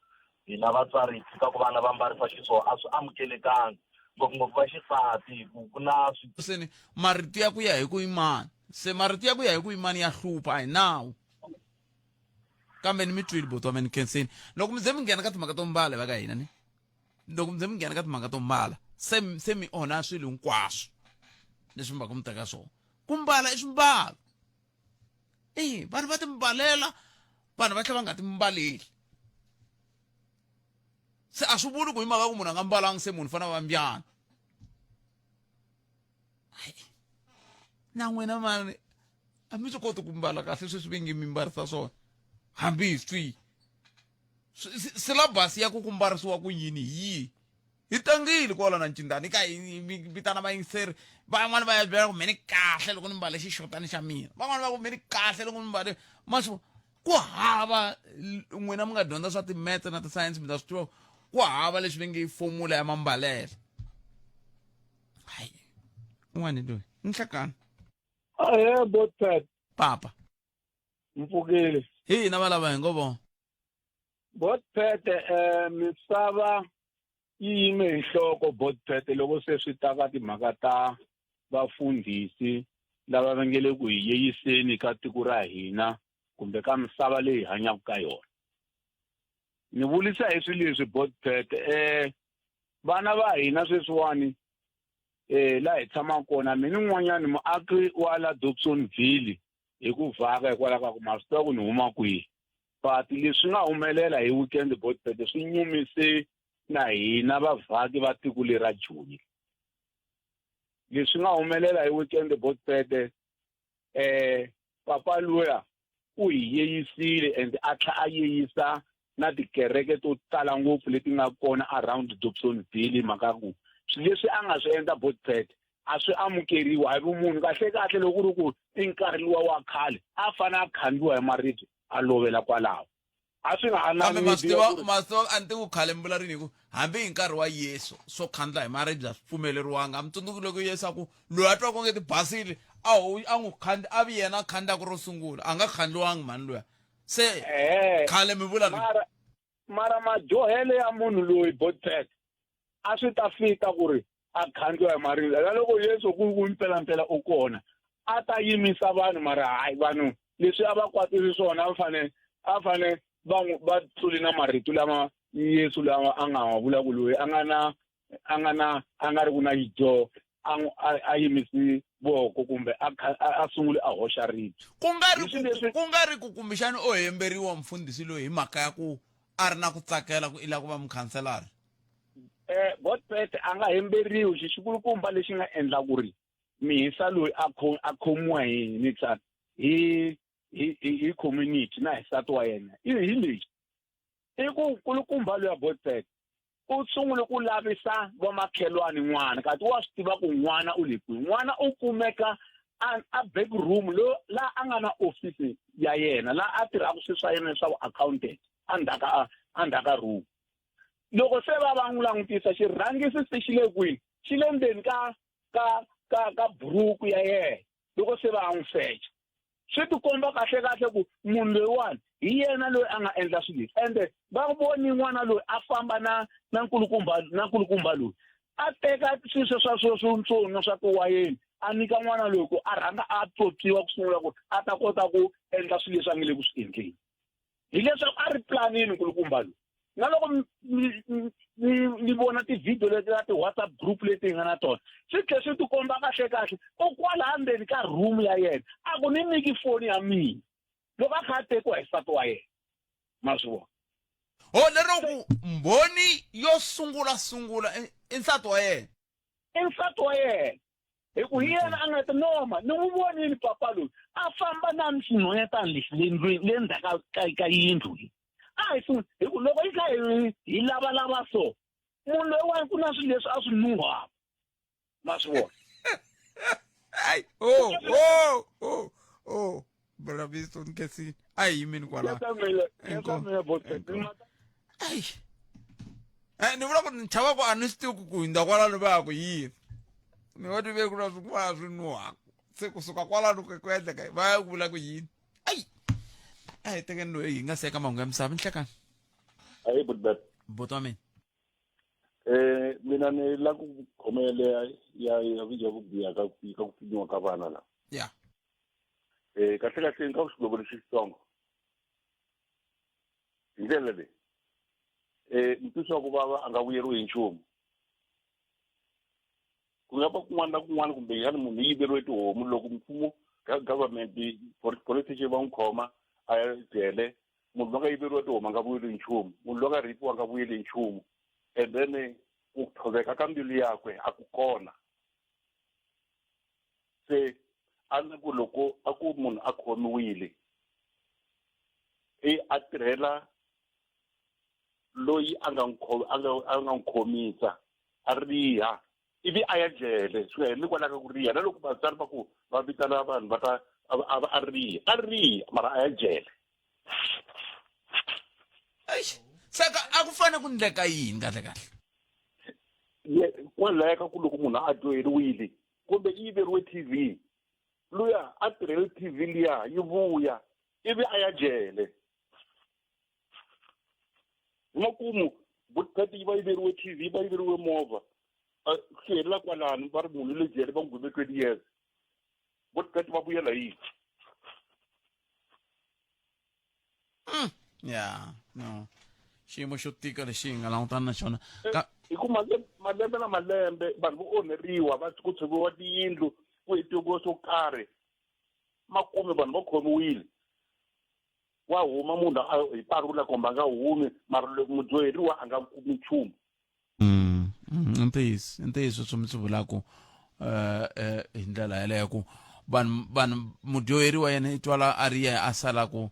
S9: hina vatswari hi tshikaka vana va mbarisa xiswona a swi amukelekangi ngopfungopfu va xisati hi ku ku na swi
S1: seni marito ya ku ya hi ku yimani se marito ya ku ya hi ku yimani ya hlupha a hi nawu kambe ni mi twile buti wa mina ni khensini loko mi ze mi nghena ka timhaka to mbala va ka hina ni loko mi ze mi nghena ka timhaka to mbala se se mi onha swilo hinkwaswo leswi mi va ku mi teka swona ku mbala i swimbalo e vanhu va timbalela vanhu va tlhela va nga timbaleli se a swi vuli ku hi mhaka ku munhu a nga mbalangi se munhu fanele va mbyana na n'wina mani a mi swi koti ku mbala kahle sweswi va nge mi mbarisa swona hambi hi swihi silabasi ya ku ku mbarisiwa ku yini hi yihi hi tlangile kwala na ncindani ka hi vitana vayingiseri van'wani va ya byela ku me ni kahle loko ni mbale xixotani xa mina van'wani va ku me ni kahle loko ni mbale ma swi ku hava n'wina mi nga dyondza swa timetse na tisayense mi ta swi tiva ku hava leswi va nge i fomula ya mambalelo hayi un'wana loyi ni nhlekani
S6: ahe botpet
S1: papa
S6: mpfukile
S1: hi hina valava hi ngo vona
S6: botpet um misava yi yime hi nhloko botpet loko se swi ta ka timhaka ta vafundhisi lava va nge le ku hi yeyiseni ka tiko ra hina kumbe ka misava leyi hi hanyaka ka yona ni vulisa hi swilo leswi botpet um vana va hina sweswiwani eh laha hi tshamaka kona mina n'wanyana muaki wa la Dobsonville hi ku vhaka hikwalaho ka ku ma swi tiva ku ni huma kwihi but leswi nga humelela hi weekend botpet swi nyumise na hina vavhaki va tiko leri ra Joni leswi nga humelela hi weekend botpet eh papa luya u hi yeyisile and a tlha a yeyisa na tikereke to tala ngopfu leti nga kona around Dobsonville mhaka ku swilo leswi a nga swi endla botpet a swi amukeriwa hi vumunhu kahle kahle loko ku ri ku i nkarhi luwa wa khale a fanele a khandziwa hi maribye a lovela kwalaho a swi nga ha
S1: kambe ma swi tiva ma swi tiva a ni tivi ku khale mi vula rini hi ku hambi hi nkarhi wa yesu swo khandla hi maribye a swi pfumeleriwanga a mi tsundzuki loko yesu a ku loyi a twaka onge ti basile a ho a n'wi khandla a vi yena a khandlaka ro sungula a nga khandliwangi mhani luya Se khale mi vula
S10: mara mara madyohelo ya munhu loyi Botpet a swi ta fika ku ri a khandliwa hi maribye na loko Yesu ku ku mpelampela u kona a ta yimisa vanhu mara hayi vanhu leswi a va kwatisi swona a fane a fane va va tluli na marito lama Yesu lama a nga wa vula ku loyi a nga na a nga na a nga ri ku na xidyoho a a yimisi voko kumbe a a sungule a hoxa ribye
S1: ku nga ri ku nga ri ku kumbexana o hemberiwa mfundhisi loyi hi mhaka ya ku a ri na ku tsakela ku i lava ku va mukhanselara
S10: eh Godbert a nga hemberiwi xixikulukumba lexi nga endla ku ri mihisa loyi a a khomiwa hi nixan hi hi hi community na hi nsati wa yena i hi lexi i ku kulukumba loya Godbert u sungule ku lavisa vamakhelwani n'wana kasi wa swi tiva ku n'wana u le kwihi n'wana u kumeka a a back room lo la a nga na office ya yena la a tirhaka swilo swa yena swa accountant endzhaku endzhaku ka room loko se va va n'wi langutisa xirhangisi se xi le kwini xi le ndzeni ka ka ka ka buruku ya yena loko se va n'wi secha swi tikomba kahle kahle ku munhu loyiwani hi yena loyi a nga endla swilo leswi ende va voni n'wana loyi a famba na na nkulukumba na nkulukumba loyi a teka swilo swa swo swo ntsongo swa tiwayeni a nyika n'wana loyi ku a rhanga a tswotswiwa ku sungula ku a ta kota ku endla swilo leswi a nge le ku swi endleni hileswaku a ri planini nkulukumba loyi na loko ni vona ti-video leti na ti-whatsapp group leti hi nga na tona swi tlhe swi tikomba kahle kahle u kwalaha ndzeni ka room ya yena a ku ni nyiki foni ya mina loko a kha a tekiwa hi nsati wa yena ma swi vona
S1: ho lero ku mbhoni yo sungula sungula i nsati wa yena
S10: i nsati wa yena hi ku hi yena a nga ti noma ni n'wi vonile papa loyi a famba na xinhwanyetana lexi le ndlwini le ndzhaku ka ka yindlu leyi a hi sungula hi ku loko yi kha hi hi lavalava so munhu loyiwani ku na swilo leswi a swi nuhaka ma swi vona
S1: Ai, oh, oh, oh, oh. Bravisto Nkesi. A hi yimeni kwalaho. Ai. Eh, ni vula ku ni chava ku a ni swi tivi ku ku hundza kwalano va ya ku yini ni va tive ku na swin'wana swi nuhaka se kusuka kwalano ku ku endleka va ya ku vula ku yini ayi a hi tekeni loyi hi nga se eka mahungu ya misava nhlekani
S4: ayi butbet
S1: buti wa mina
S4: eh mina ni la ku khomele ya ya ya ku biha ka ka ku pfinyiwa ka vana la
S1: ya
S4: eh kahle kahle ka xigwevo lexi xitsongo hi ndlela leyi eh mutwisi wa ku vava a nga vuyeriwi hi nchumu ku nga va kun'wana na kun'wana kumbe yani munhu yiveriwe tihomu loko mfumo government police station va n'wi khoma a ya jele munhu loyi nga yiveriwa tihomu a nga vuyeli nchumu munhu loyi nga rhipiwa a nga vuyeli nchumu and then ku thoveka ka mbilu yakwe a ku kona se a ni ku loko a ku munhu a khomiwile i a tirhela loyi a nga a nga a nga n'wi khomisa a riha ivi a ya jele swi nga heli kwalaho ka ku riha na loko vatswari va ku va vitana vanhu va ta a va a riha a riha mara a ya jele
S1: eish saka a ku fanele ku ndleka yini kahle kahle
S4: kwalaya ka ku loko munhu a dyoheriwile kumbe yi yiveriwe TV luya a tirhele TV liya yi vuya ivi a ya jele hi makumu butpet yi va yiveriwe TV va yiveriwe movha swi helela kwalano va ri munhu le jele va n'wi gweve 20 years butpet va vuyela yini
S1: mm. ya no xiyimo xo tika lexi hi nga langutana na xona
S4: eh, hi ku malembe na malembe vanhu vo onheriwa va ku tshoviwa tiyindlu ku hetiwa swo karhi makume vanhu va khomiwile wa huma munhu hi parula kumbe a nga humi mara mudyoheriwa a nga kumi nchumu
S1: mm, mm, i ntiyiso i ntiyiso swi mi swi vulaka um hi ndlela yeleyo ku vanhu vanhu mudyoheri wa yena i twala a ri yena a salaku um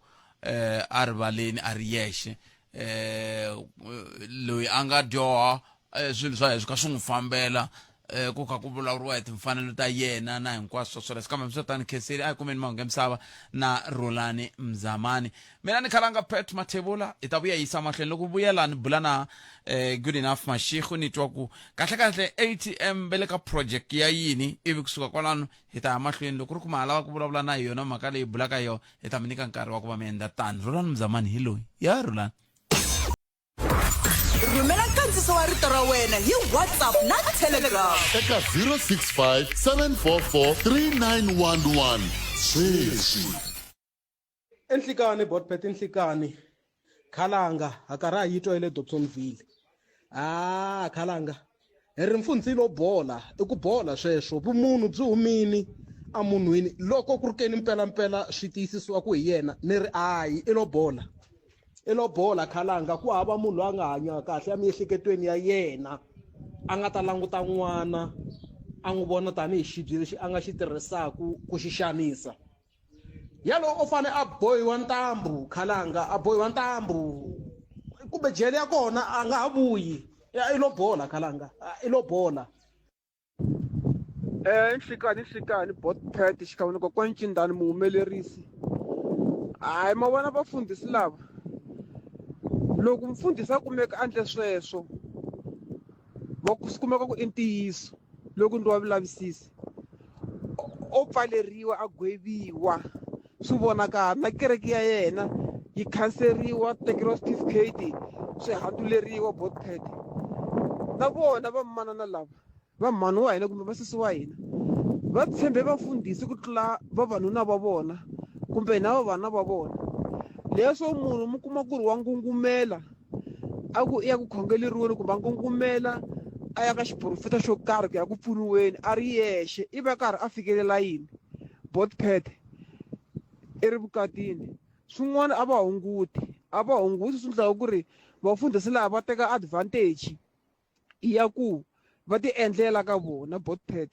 S1: a rivaleni a ri yexe um loyi a nga dyoha swilo swa yena swi kha swi n'wi fambela eh, ku kha ku vulavuriwa hi timfanelo ta yena na hinkwaswo swoleswo kambe miswetani khenseli a hi kumeni mahungu ya misava na rulani mzamani mina ni khalanga pet mathebula hi ta vuya yisa mahlweni loko vuya laha ni bula na eh, good enough mashigo ni twa ku kahle kahle atm va le ka project ya yini ivi kusuka kwalano hi ta ya mahlweni loko ri ku ma ha lava ku vulavula na hi yona mhaka leyi bulaka yona hi ta mi nyika nkarhi wa ku va mi endla tano rulani mzamani hi loyi ya rulani
S3: rhumela nkandziso wa rito ra wena hi whatsapp na telegram
S2: eka 065 744 3911 sweswi
S11: Enhlikani Botpet Nhlikani Khalanga hakarhi a yi twa le Dobsonville ah Khalanga hi ri mfundhisi lo bola i ku bola sweswo vumunhu byi humini emunhwini loko ku ri keni mpelampela swi tiyisisiwa ku hi yena ni ri hayi i lo bola i lo bola Khalanga ku hava munhu loyi a nga hanya kahle emiehleketweni ya yena a nga ta languta n'wana a n'wi vona tanihi xibye lexi a nga xi tirhisaka ku xi xanisa yalowo u fane a bohiwa ntambu khalanga a bohiwa ntambu kumbe jele ya kona a nga ha vuyi i lo bola khalanga i lo bola
S12: Eh nhlikani nhlikani bot pet xikan'we na kokwani Cindani muhumelerisi hayi ma vona vafundhisi lava loko mfundhisi a kumeka a endle sweswo va swi kumeka ku i ntiyiso loko ndzi wa vulavisisi o pfaleriwa a gweviwa swi vonakala na kereke ya yena yi khanseriwa tekeriwa switifiketi swi handzuleriwa botpet na vona va manana lava va mhani wa hina kumbe vasesi wa hina va tshembe vafundhisi ku tlula vavanuna va vona kumbe na vavana va vona leswo munhu mi kuma ku ri wa ngungumela a ku i ya ku khongeleriweni kumbe a ngungumela a ya ka xiprofeta xo karhi ku ya ku pfuniweni a ri yexe i va karhi a fikelela yini botpet i ri vukatini swin'wana a va hunguti a va hunguti swi endlaka ku ri vafundhisi lava va teka advantage ya ku va ti endlela ka vona botpet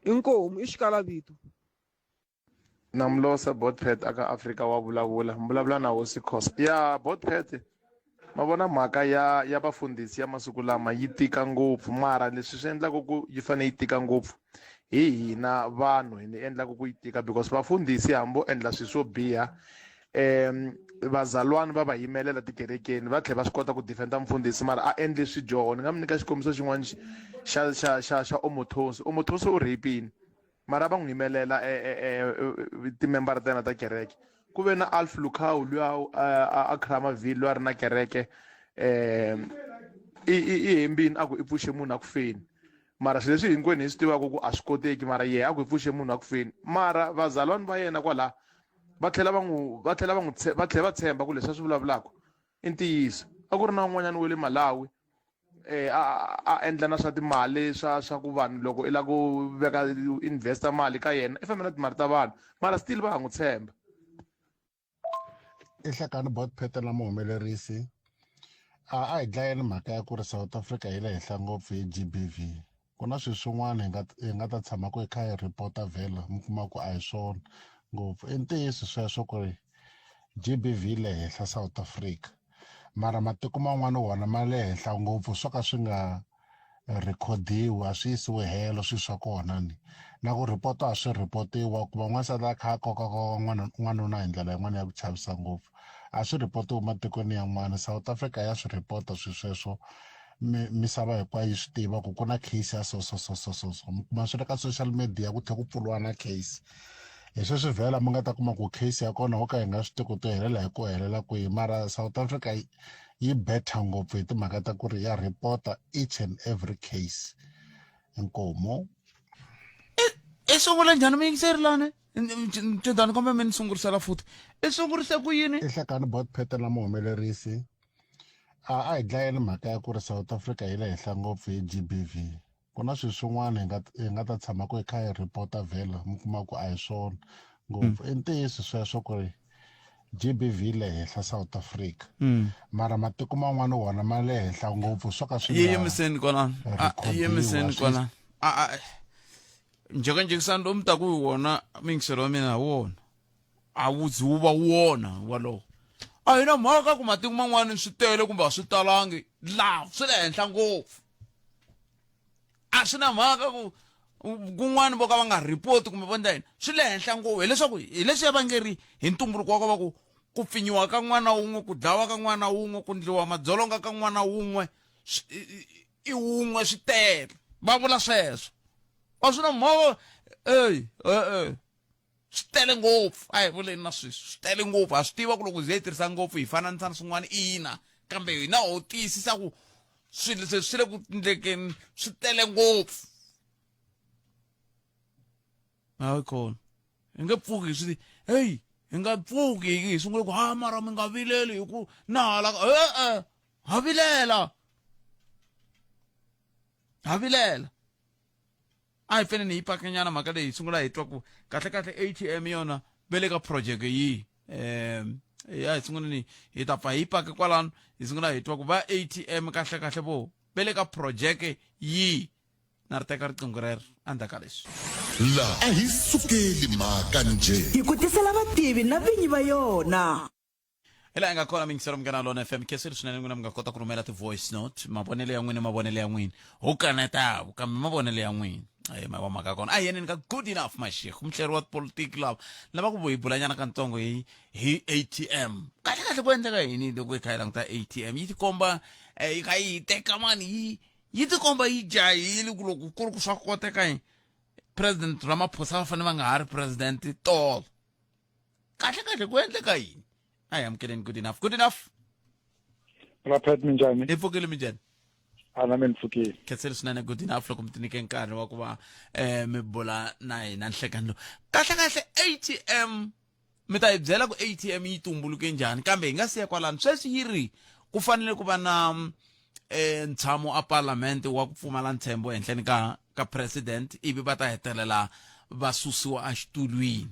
S12: inkomu i xikalavito
S13: Namulosa Botpet aka Afrika wa vulavula vulavula na hosi Khosa ya Botpet ma vona mhaka ya ya vafundhisi ya masiku lama yi tika ngopfu mara leswi swi endlaka ku yi fanele yi tika ngopfu hi hina vanhu hi ni endlaka ku yi tika because vafundhisi hambi vo endla swilo swo biha um vazalwane va va yimelela tikerekeni va tlhela va swi kota ku defenda mufundhisi mara a endle swidyoho ni nga mi nyika xikombiso xin'wana xa xa xa xa Omotoso Omotoso u rape-ini mara va n'wi yimelela e, e, e, timembara ta yena ta kereke ku ve na Alf Lukau luya a Kramerville loyi a ri na kereke um i i hembini a ku i pfuxe munhu a ku feni mara swilo leswi hinkwenu hi swi tivaka ku a swi koteki mara yehe a ku i pfuxe munhu a ku feni mara vazalwane va yena kwala va tlhela va n'wi va tlhela va n'wi va tlhela va tshemba ku leswi a swi vulavulaka i ntiyiso a ku ri na un'wanyana wa le Malawi eh a a endla na swa timali swa swa ku vanhu loko i lava ku veka investa mali ka yena i fambe na timali ta vanhu mara still va ha n'wi tshemba
S14: i hlakani bot phete na muhumelerisi a a hi dlayeni mhaka ya ku ri South Africa yi le henhla ngopfu hi G_B_V ku na swilo swin'wana hi nga hi nga ta tshama ku hi kha hi report-a vhela mi kuma ku a hi swona ngopfu i ntiyiso sweswo ku ri G_B_V yi le henhla South Africa mara matiko man'wana wona ma le henhla ngopfu swo ka swi nga rhekhodiwi a swi yisiwi helo swilo swa kona ni na ku report-a a swi report-iwa ku va n'wansati a kha a kokakoka n'wana n'wanuna hi ndlela yin'wana ya ku chavisa ngopfu a swi report-iwi matikweni yan'wana South Africa ya swi report-a swilo sweswo misava hinkwayo yi swi tiva ku ku na case ya so so so so so so mi kuma swi ri ka social media ku tlhela ku pfuriwa na case hi sweswi vhela mi nga ta kuma ku case ya kona ho ka hi nga swi tivi ku to helela hi ku helela kwihi mara South Africa yi better ngopfu hi timhaka ta ku ri ya report-a each and every case inkomu
S1: i sungule njhani muyingiseri lani ncindani kombe mi ni sungurisela futhi i sungurise ku yini
S14: i hlakani bot phete na muhumelerisi a a hi dlayeni mhaka ya ku ri South Africa yi le henhla ngopfu hi G_B_V ku na swilo swin'wana hi nga hi nga ta tshama ku hi kha hi report-a vhela mi kuma ku a hi swona ngopfu i ntiyiso sweswo ku ri G_B_V yi le henhla South Africa mara matiko man'wana wona ma le henhla ngopfu swo ka swi
S1: yi
S14: nga
S1: yimiseni kwalano A, yi
S14: rhekhodiwi
S1: yimiseni
S14: a swi
S1: kwalano a a njhekanjhekisano lowu mi taku hi wona muyingiseri wa mina hi wona a wu zi wu va wona walowo a hi na mhaka ku matiko man'wana swi tele kumbe a swi talangi laha swi le henhla ngopfu A swi na mhaka ku kun'wana vo ka va nga report kumbe va endla yini, swi le henhla ngopfu. Hileswaku hi leswiya va nge ri hi ntumbuluko wa ko va ku ku pfinyiwa ka n'wana wun'we, ku dlawa ka n'wana wun'we, ku ndliwa madzolonga ka n'wana wun'we i wun'we, swi tele. Va vula sweswo, a swi na mhaka. Ey, e-e, swi tele ngopfu. A hi vuleni na sweswi, swi tele ngopfu. Ha swi tiva ku loko hi ze hi tirhisa ngopfu hi fananisa na swin'wana, ina, kambe hina ho tiyisisa ku swilo leswi swi le ku ndlekeni, swi tele ngopfu. Hayi kona, hi nge pfuki hi swi, heyi, hi nga pfuki hi sungule ku ha, mara mi nga vileli hi ku na hala. E-e, ha vilela, ha vilela. A hi fanele hi pakanyana mhaka leyi, hi sungula hi twa ku kahle kahle ATM yona ve le ka project yihi. Ya, hi sunguleni hi ta pfa hi pake kwalano, hi sungula hi twa ku va ATM kahle kahle vo ve le ka project yihi. Na ri teka riqingho rero endzhaku ka leswi.
S2: La a hi sukeli mhaka njhe.
S3: Hi ku tisela vativi na vinyi va yona.
S1: Hi laha hi nga kona, mingiselo Munghana Lona FM. Khensile swinene n'wina mi nga kota ku rhumela ti-voice note, mavonelo ya n'wina, mavonelo ya n'wina ho kanetaku, kambe mavonelo ya n'wina e ma mhaka kona. A hi yeneni ka Good Enough Mashego, muhleri wa tipolitiki lava lava ku hi bulanyana kantsongo hi ATM. Kahle kahle ku endleka yini loko hi kha hi languta ATM yi tikomba yi kha yi teka mani, yi tikomba yi jahile ku loko ku ri ku swa koteka yi President Ramaphosa va fanele va nga ha ri president tolo? Kahle kahle ku endleka yini? A hi amukeleni Good Enough. Good Enough.
S15: Raphet, minjhani?
S1: Hi pfukile, minjhani?
S15: A na mina pfukile.
S1: Khensile swinene Good Enough loko mi tinike nkarhi wa ku va mi bula na hina nhlekani lowu. Kahle kahle ATM, mi ta hi byela ku ATM yi tumbuluke njhani, kambe hi nga siya kwalano sweswi yi ri ku fanele ku va na ntshamo a parliament wa ku pfumala ntshembo ehenhleni ka president, ivi va ta hetelela va susiwa exitulwini.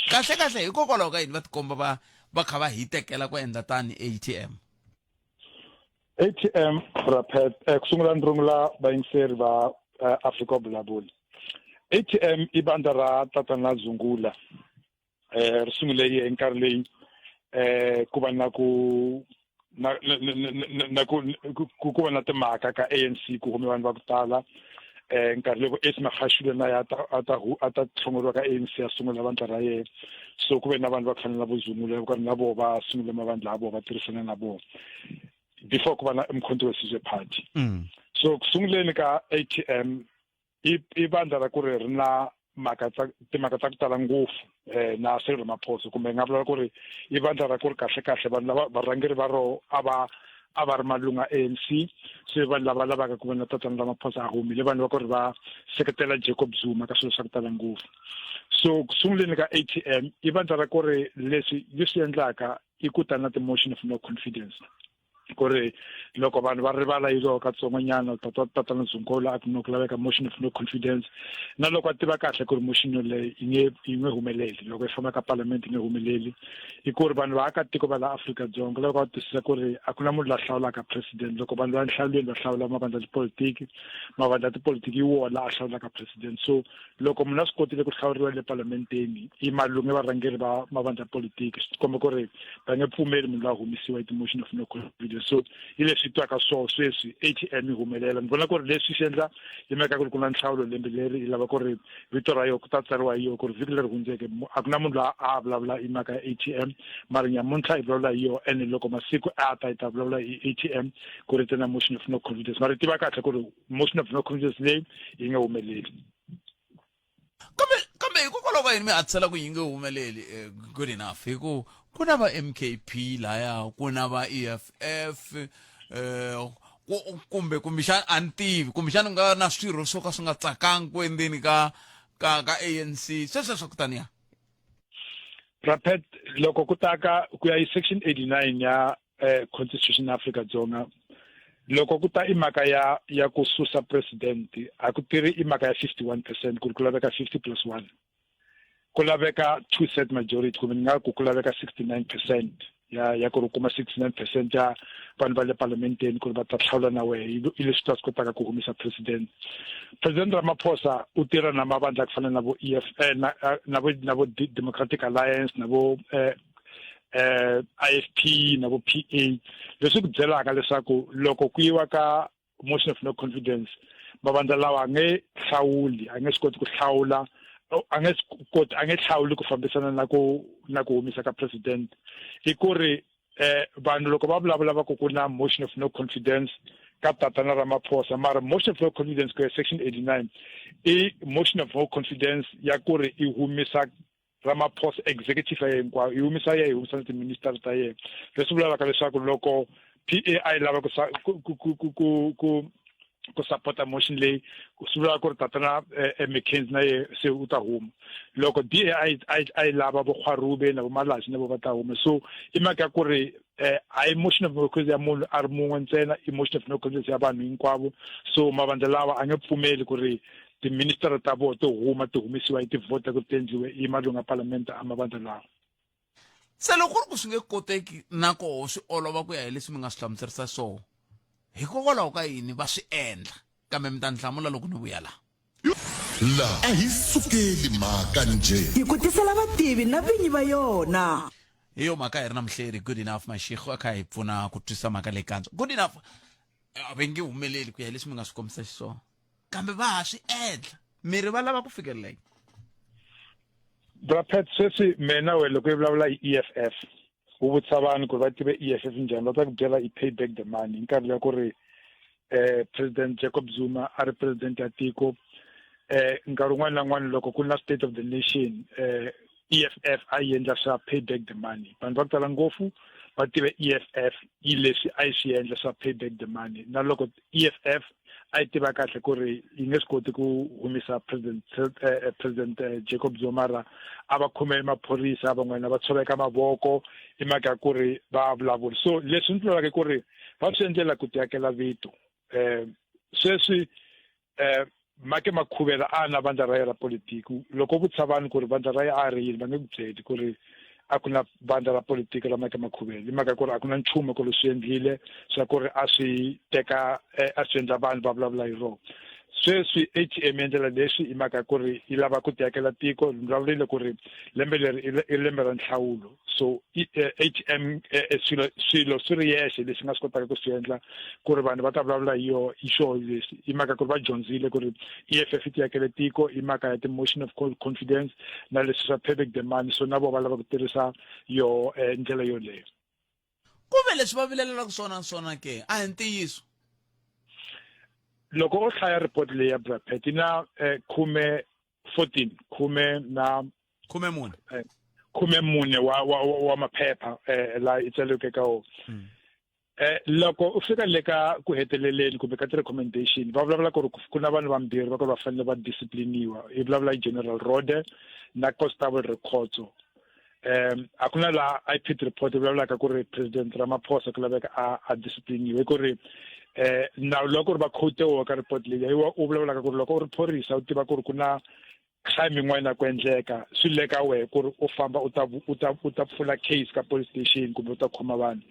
S1: Kahle kahle hikokwalaho ka yini va tikomba va kha va hitekela ku endla tani ATM?
S15: ATM, Raphet, ku sungula ni rungula vayingiseri va Afrika Vulavuli. ATM i vandla ra tatana Zungula, ri sungule hi nkarhi leyi ku va na ku na na ku ku va na timhaka ka ANC, ku hume vanhu va ku tala, nkarhi loko Ace Magashule na ya ata a ta hlongoriwa ka ANC, a sungula vandla ra yena. So ku ve na vanhu va ku fana na vo Zungula, ku na voho va sungule mavandla ya vona, va tirhisana na vona before ku va na Umkhonto weSizwe Party. So ku sunguleni ka ATM i vandla ra ku ri ri na mhaka ta timhaka ta ku tala ngopfu na Cyril Ramaphosa, kumbe hi nga vula ku ri i vandla ra ku ri kahle kahle vanhu lava varhangeri va roho a va ri malunga ANC. Se vanhu lava lavaka ku vona tatana Ramaphosa a humile, vanhu va ku ri va seketela Jacob Zuma ka swilo swa ku tala ngopfu. So ku sunguleni ka ATM i vandla ra ku ri leswi yi swi endlaka i ku ta na ti-motion of no confidence, ku ri loko vanhu va rivala yi lo katsongonyana, tatana Zungula a ku no ku laveka motion of no confidence, na loko a tiva kahle ku ri motion yoleyo yi nge humeleli, loko yi famba ka parliament yi nge humeleli. I ku ri vanhu vaakatiko va laha Afrika-Dzonga loko va twisisa ku ri a ku na munhu la hlawulaka president. Loko vanhu va nhlawulweni va hlawula mavandla ya tipolitiki, mavandla ya tipolitiki hi wona a hlawulaka president. So loko munhu a swi kotile ku hlawuriwa le palamenteni i malungu ya varhangeri va mavandla ya politiki, swi tikomba ku ri va nge pfumeli munhu loyi a humisiwa hi ti-motion of no confidence. So hi leswi twaka swoho sweswi ATM yi humelela. Ni vona ku ri leswi swi endla hi mhaka ku ri ku na nhlawulo lembe leri, yi lava ku ri vito ra yona ku ta tsariwa hi yona, ku ri vhiki leri hundzeke a ku na munhu loyi a vulavula hi mhaka ya ATM, mara nyamuntlha hi vulavula hi yona. Ene loko masiku a ta, hi ta vulavula hi ATM ku ri na motion of no confidence, mara hi tiva kahle ku ri motion of no confidence leyi yi nge humeleli.
S1: Kambe hikokwalaho ka yini mi hatlisela ku yi nge humeleli, Good Enough? Hi ku ku na va MKP laya, ku na va EFF, kumbe kumbexana a ni tivi, kumbexana ku nga na swirho swo ka swi nga tsakangi ku endzeni ka ANC, sweswo swa ku taniya.
S15: Rapet, loko ku ta ka ku ya hi section 89 ya constitution ya Afrika Dzonga, loko ku ta i mhaka ya ku susa president, a ku tirhi i mhaka ya 51%, ku ri ku laveka 50 plus 1, ku laveka two third majority, kumbe ni nga ku ku laveka 69% ya ku ri kuma 69% ya vanhu va le parlamenteni ku ri va ta hlawula na wehe, i leswi ta swi kotaka ku humesa president. President Ramaphosa u tirha na mavandla ku fana na vo EF, na vo Democratic Alliance, na vo IFP, na vo PA, leswi ku byelaka leswaku loko ku yiwa ka motion of no confidence. Mavandla lawa a nge hlawuli, a nge swi koti ku hlawula, a nge swi koti, a nge hlawuli ku fambisana na ku na ku humisa ka president. I ku ri vanhu loko va vulavula va ku ku na motion of no confidence ka tatana Ramaphosa, mara motion of no confidence ku ya section 89 i motion of no confidence ya ku ri i humisa Ramaphosa executive ya yena hinkwayo, i humisa yena, i humisa na timinister ta yena. Leswi vulavulaka leswaku loko PA a yi lava ku ku ku ku ku ku ku ku support-a motion leyi, swi vula ku ri tatana McKenzie na ye se u ta huma. Loko DA a yi lava, vo Gwarube na vo Malatji na vo va ta huma. So i mhaka ya ku ri a yi motion of no confidence ya munhu a ri mun'we ntsena, i motion of no confidence ya vanhu hinkwavo. So mavandla lawa a nge pfumeli ku ri tiministara ta vona ti huma, ti humesiwa hi tivhoti ku ti endliwe hi malungu ya palamende a mavandla lawa.
S1: Se loko ku ri ku swi nge koteki na koho swi olova ku ya hi leswi mi nga swi hlamuserisa swona, hikokwalaho ka yini va swi endla? Kambe mi ta ni hlamula loko ni vuya laha.
S2: La a hi sukeli mhaka njhe.
S3: Hi ku tisela vativi na vinyi va yona.
S1: Hi yo mhaka hi ri na muhleri Good Enough Mashego a kha hi pfuna ku twisisa mhaka leyi kantswa. Good Enough, a va nge humeleli ku ya hi leswi mi nga swi kombisa xiswona, kambe va ha swi endla. Mi ri va lava ku fikelela yini?
S15: Bra Pat, sweswi mina we loko i vulavula hi EFF, u vutisa vanhu ku ri va tive EFF njhani, va ta ku byela i pay back the money. Hi nkarhi luya ku ri President Jacob Zuma a ri president ya tiko, nkarhi wun'wana na wun'wana loko ku ri na State of the Nation, EFF a yi endla swa pay back the money. Vanhu va ku tala ngopfu va tive EFF yi leswi a yi swi endla swa pay back the money. Na loko EFF a yi tiva kahle ku ri yi nge swi koti ku humisa President Jacob Zuma, mara a va khome maphorisa van'wana va tshoveka mavoko i mhaka ya ku ri va vulavula. So leswi ni vulaka ku ri va swi endlela ku tiakela vito. Sweswi Make Makhuvela a na vandla ra yena ra politiki. Loko u vutisa vanhu ku ri vandla ra yena a ri yini, va nge ku byeli ku ri a ku na vandla ra politiki ra Make Makhuvela. Hi mhaka ku ri a ku na nchumu ku ri swi endlile swa ku ri a swi teka, a swi endla vanhu va vulavula hi rona. Sweswi ATM yi endlela leswi hi mhaka ku ri yi lava ku tiakela tiko. Ni vulavurile ku ri lembe leri i lembe ra nhlawulo, so ATM swilo swilo swi ri yexe lexi nga swi kotaka ku swi endla ku ri vanhu va ta vulavula hi yo hi xo leswi, i mhaka ku ri va dyondzile ku ri EFF yi tiakele tiko, i mhaka ya ti-motion of confidence na leswi swa pay back the money. So na vona va lava ku tirhisa yo ndlela yoleyo.
S1: Ku ve leswi va vilelelaka swona swona ke a hi ntiyiso?
S15: Loko u hlaya report leyi ya Brapet, yi na khume 14, khume na
S1: 14,
S15: 14 wa maphepha la yi tsaliweke ka wona. Loko u fika le ka ku heteleleni kumbe ka ti-recommendation, va vulavula ku ri ku na vanhu vambirhi va ku ri va fanele va discipliniwa. I vulavula hi General Rode na Constable Rikhotso. A ku na laha IPID report yi vulavulaka ku ri President Ramaphosa ku laveka a discipliniwa. I ku ri nawu loko ku ri va quote wo ka report leyi yi u vulavulaka ku ri loko u ri phorisa u tiva ku ri ku na crime yin'wana ya ku endleka, swi le ka wehe ku ri u famba u ta u ta u ta pfula case ka police station kumbe u ta khoma vanhu.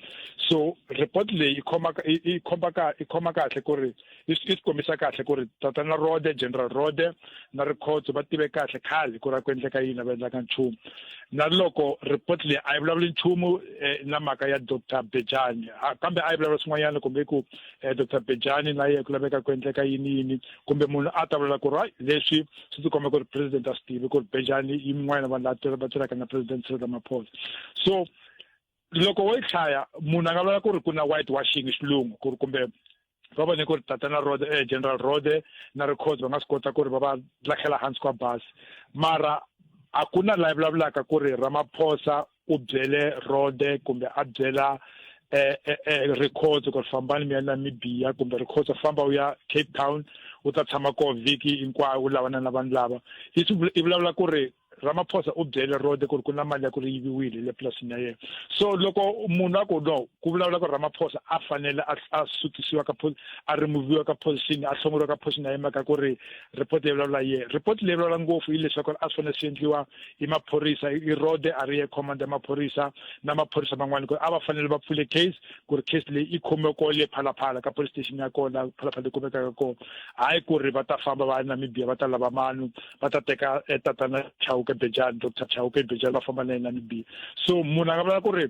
S15: So report leyi yi khoma yi khomba ka yi khoma kahle ku ri yi swi kombisa kahle ku ri tatana Rode, General Rode na Rikhotso va tive kahle khale ku ri a ku endleka yini, a va endlaka nchumu. Na loko report leyi a yi vulavuli nchumu na mhaka ya Doctor Bejani, kambe a yi vulavula swin'wanyana kumbe ku Doctor Bejani na yena ku laveka ku endleka yini yini, kumbe munhu a ta vulavula ku ri hayi leswi swi tikomba ku ri president a swi tivi ku ri Bejani yi mun'wana vanhu lava va tirhaka na President Cyril Ramaphosa. So loko wo yi hlaya, munhu a nga vula ku ri ku na white washing hi xilungu, ku ri kumbe va vone ku ri tatana Rode, General Rode na Rikhotso va nga swi kota ku ri va va lahlela hansi ka bazi, mara a ku na laha vulavulaka ku ri Ramaphosa u byele Rode kumbe a byela Rikhotso ku ri fambani mi ya Namibia, kumbe Rikhotso famba u ya Cape Town u ta tshama koho vhiki hinkwayo u lavana na vanhu lava. I vulavula ku ri Ramaphosa u byele Rode ku ri ku na mali ya ku ri yiviwile le purasini ya yena. So loko munhu a ku no, ku vulavula ku Ramaphosa a fanele a sukisiwa ka a removiwa ka position, a hlongoriwa ka position ya yena, mhaka ku ri report leyi vulavula yena. Report leyi vulavula ngopfu hi leswaku a swi fanele swi endliwa hi maphorisa, i Rode a ri ye command ya maphorisa na maphorisa man'wana, ku a va fanele va pfule case ku ri case leyi yi khomiwe kona le Phalaphala ka police station ya kona Phalaphala leyi kumekaka kona, hayi ku ri va ta famba va ya Namibia va ta lava manu va ta teka tatana Chauke Bejani, Doctor Chauke Bejani, va famba na yena Namibia. So munhu a nga vula ku ri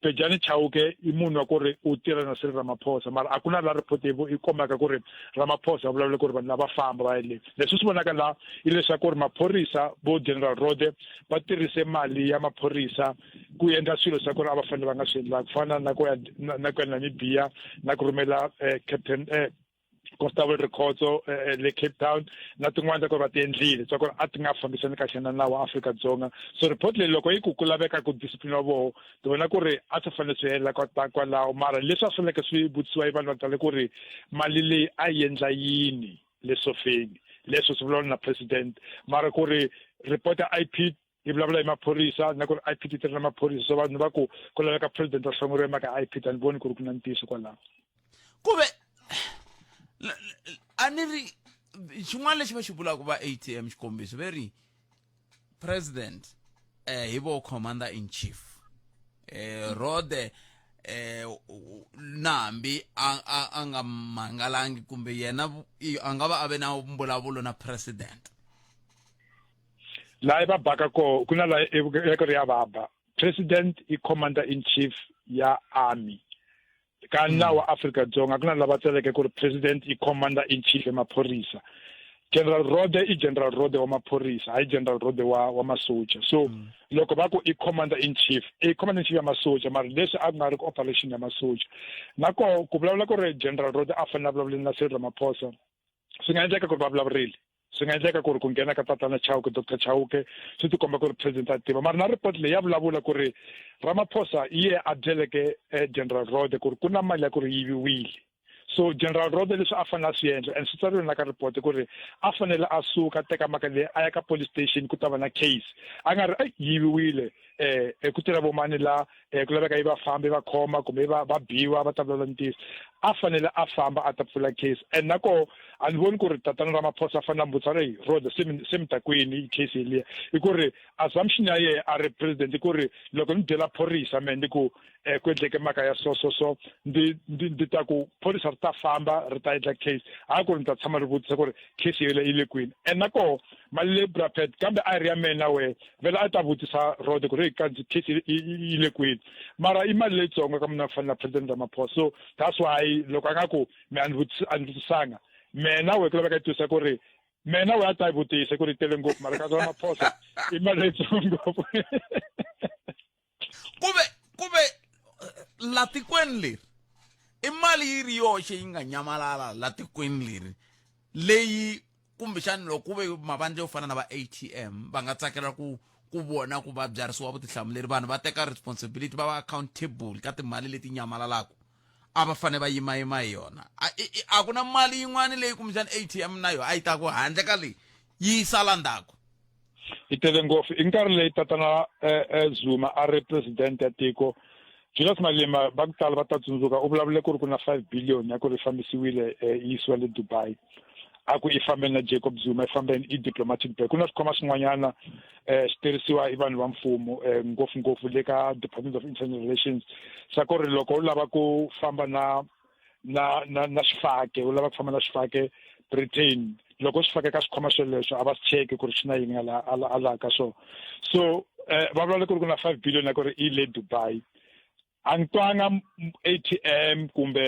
S15: Pejani Chauke i munhu wa ku ri u tirha na Cyril Ramaphosa, mara a ku na la report yi kombaka ku ri Ramaphosa a vulavule ku ri vanhu lava famba va ya le. Leswi swi vonaka la i leswaku ri maphorisa vo General Rode va tirhise mali ya maphorisa ku endla swilo swa ku ri a va fanele va nga swi endlanga, ku fana na ku ya na ku ya Namibia na ku rhumela Captain Constable Rikhotso le Cape Town na tin'wana ta ku ri va ti endlile swa ku ri a ti nga fambisani kahle na nawu wa Afrika-Dzonga. So report leyi loko yi ku ku laveka ku discipline wa voho, ni vona ku ri a swi fanele swi helela kwalaho, mara leswi a swi faneleke swi vutisiwa hi vanhu va tala ku ri mali leyi a yi endla yini le sofeni, leswo swi vulavula na president. Mara ku ri report ya IP yi vulavula hi maphorisa na ku ri IPT yi tirha na maphorisa, so vanhu va ku ku laveka president a hlongoriwa mhaka ya IPT, a ni voni ku ri ku na ntiyiso kwalaho.
S1: Ku ve a ni ri xin'wana lexi va xi vulaka va ATM, xikombiso ve ri president hi vo commander in chief Rode na hambi a nga mangalangi kumbe yena a nga va a ve na mbulavulo na president.
S15: Laha va baka koho ku na laha ya ku ri ya va ba. President i commander in chief ya army. Ka nawu wa Afrika-Dzonga ku na lava tsaleke ku ri president i commander in chief ya maphorisa. General Rode i General Rode wa maphorisa, hayi General Rode wa masocha. So loko va ku i commander in chief, i commander in chief ya masocha, mara leswi a ku nga ri ku operation ya masocha. Na koho ku vulavula ku ri General Rode a fanele a vulavule na Cyril Ramaphosa, swi nga endleka ku ri va vulavurile. Swi nga endleka ku ri ku nghena ka tatana Chauke, Doctor Chauke, swi tikomba ku ri president a tiva. Mara na report leyi ya vulavula ku ri Ramaphosa hi yena a byeleke General Rode ku ri ku na mali ya ku ri yiviwile. So General Rode leswi a fanele a swi endla, and swi tsariwe na ka report ku ri a fanele a suka a teka mhaka leyi a ya ka police station ku ta va na case. A nga ri ei yiviwile ku tirha vomani la ku laveka yi va fambi va khoma kumbe va biwa va ta vulavula ntiyiso. A fanele a famba a ta pfula case. And na koho a ni voni ku ri tatana Ramaphosa a fanele a muvutisa ri Rode se mi ta kwini case yeliya. I ku ri assumption ya yehe a ri president i ku ri loko ni byela phorisa me ni ku ku endleke mhaka ya so so so, ndi ta ku phorisa ri ta famba ri ta endla case, hayi ku ri ni ta tshama ri vutisa ku ri case yele yi le kwini. And na koho mali leyi Brapet kambe a yi ri ya mehe na wehe vhele a ta vutisa Rode ku ri kanti case yi le kwini, mara i mali leyitsongo ka munhu a fana na President Ramaphosa. So that's why loko a nga ku me a ni vutisanga mehe na wehe, ku laveka yi twisisa ku ri mehe na wehe a ta yi vutisa ku ri tele ngopfu, mara ka Ramaphosa i mali leyitsongo ngopfu.
S1: Kuve la tikweni leri i mali yi ri yoxe yi nga nyamalala la tikweni leri leyi kumbexani loko ku ve mavandla yo fana na va ATM va nga tsakela ku vona ku va byarisiwa vutihlamuleri, vanhu va teka responsibility, va va accountable ka timali leti nyamalalaka, a va fanele va yimayima hi yona. A ku na mali yin'wana leyi kumbexani ATM na yona a yi ta ku handle ka leyi yi sala ndzhaku.
S15: Yi tele ngopfu. I nkarhi leyi tatana Zuma a ri president ya tiko, Julius Malema va ku tala va ta tsundzuka u vulavule ku ri ku na 5 billion ya ku ri fambisiwile yi yisiwa le Dubai, a ku i fambeni na Jacob Zuma, i fambeni i diplomatic bag. Ku na swikhwama swin'wanyana swi tirhisiwa hi vanhu va mfumo ngopfungopfu le ka Department of International Relations, swa ku ri loko u lava ku famba na xifake, u lava ku famba na xifake Britain, loko swi fake ka swikhwama sweleswo a va swi cheki ku ri xi na yini a laha ka swona. So va vulavula ku ri ku na 5 billion ya ku ri i le Dubai. A ni twanga ATM kumbe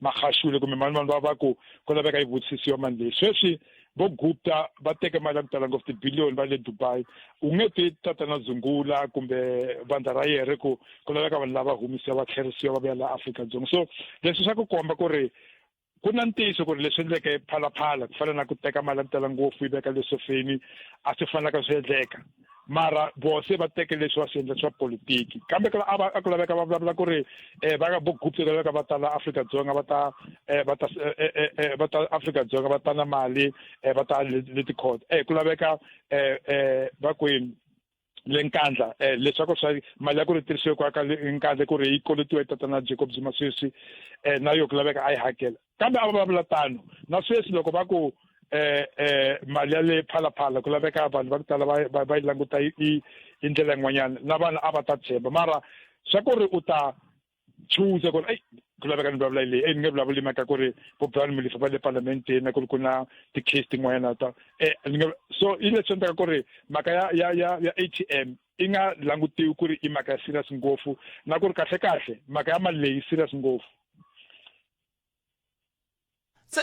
S15: Magashule kumbe mani vanhu va ku ku laveka yi vutisisiwa mali leyi. Sweswi vo Gupta va teke mali ya ku tala ngopfu tibiliyoni va le Dubai, u nge ti tatana Zungula kumbe vandla ra yena ku ku laveka vanhu lava humisiwa va tlherisiwa va vuya laha Afrika-Dzonga. So leswi swa ku komba ku ri ku na ntiyiso ku ri leswi endleke Phalaphala ku fana na ku teka mali ya ku tala ngopfu yi veka le sofeni a swi fanelanga swi endleka, mara voho se va teke leswi va swi endla swa politiki. Kambe a va a ku laveka va vulavula ku ri va ka vo Gupta ku laveka va ta la Afrika-Dzonga, va ta va ta va ta Afrika-Dzonga va ta na mali va ta le ti-court ku laveka va kwini le Nkandla leswaku swa mali ya ku ri tirhisiwe kwa ka le Nkandla ku ri yi kolotiwa tatana Jacob Zuma sweswi na yo ku laveka a yi hakela. Kambe a va vulavula tano na sweswi loko va ku mali ya le Phalaphala ku laveka vanhu va ku tala va yi languta hi ndlela yin'wanyana, na vanhu a va ta tshemba. Mara swa ku ri u ta chuza ku ri ei ku laveka ni vulavula leyi, ei ni nge vulavuli mhaka ku ri vo Brian Molefe va le parlamenteni na ku ri ku na ti-case tin'wanyana ta ni nge. So i leswi endlaka ku ri mhaka ya ATM i nga langutiwi ku ri i mhaka ya serious ngopfu na ku ri kahle kahle mhaka ya mali leyi serious ngopfu
S1: se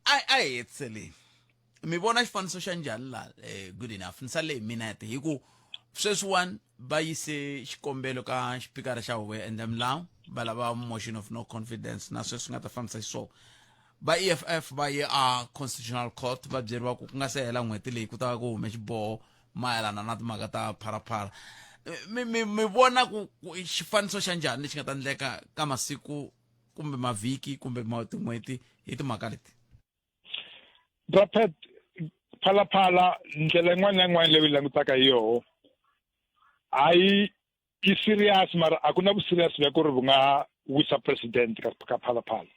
S1: a a hi hetiseleni mi vona xifaniso xa njhani la eh, good enough ni sale hi minete hi ku sweswiwani va yise xikombelo ka xipikara xa huvo ya endla milawu va lava motion of no confidence na sweswi nga ta fambisa xiswona va EFF va ye a constitutional court va byeriwa ku ku nga se hela n'hweti leyi ku ta va ku hume xiboho mayelana na timhaka ta pharapara mi mi mi vona ku xifaniso xa njhani lexi nga ta endleka ka masiku kumbe mavhiki kumbe tin'hweti hi timhaka leti
S15: Brapet phalaphala ndlela yin'wana na yin'wana leyi u yi langutaka hi yoho a yi yi serious mara a ku na vuserious bya ku ri vu nga wisa president ka ka phalaphala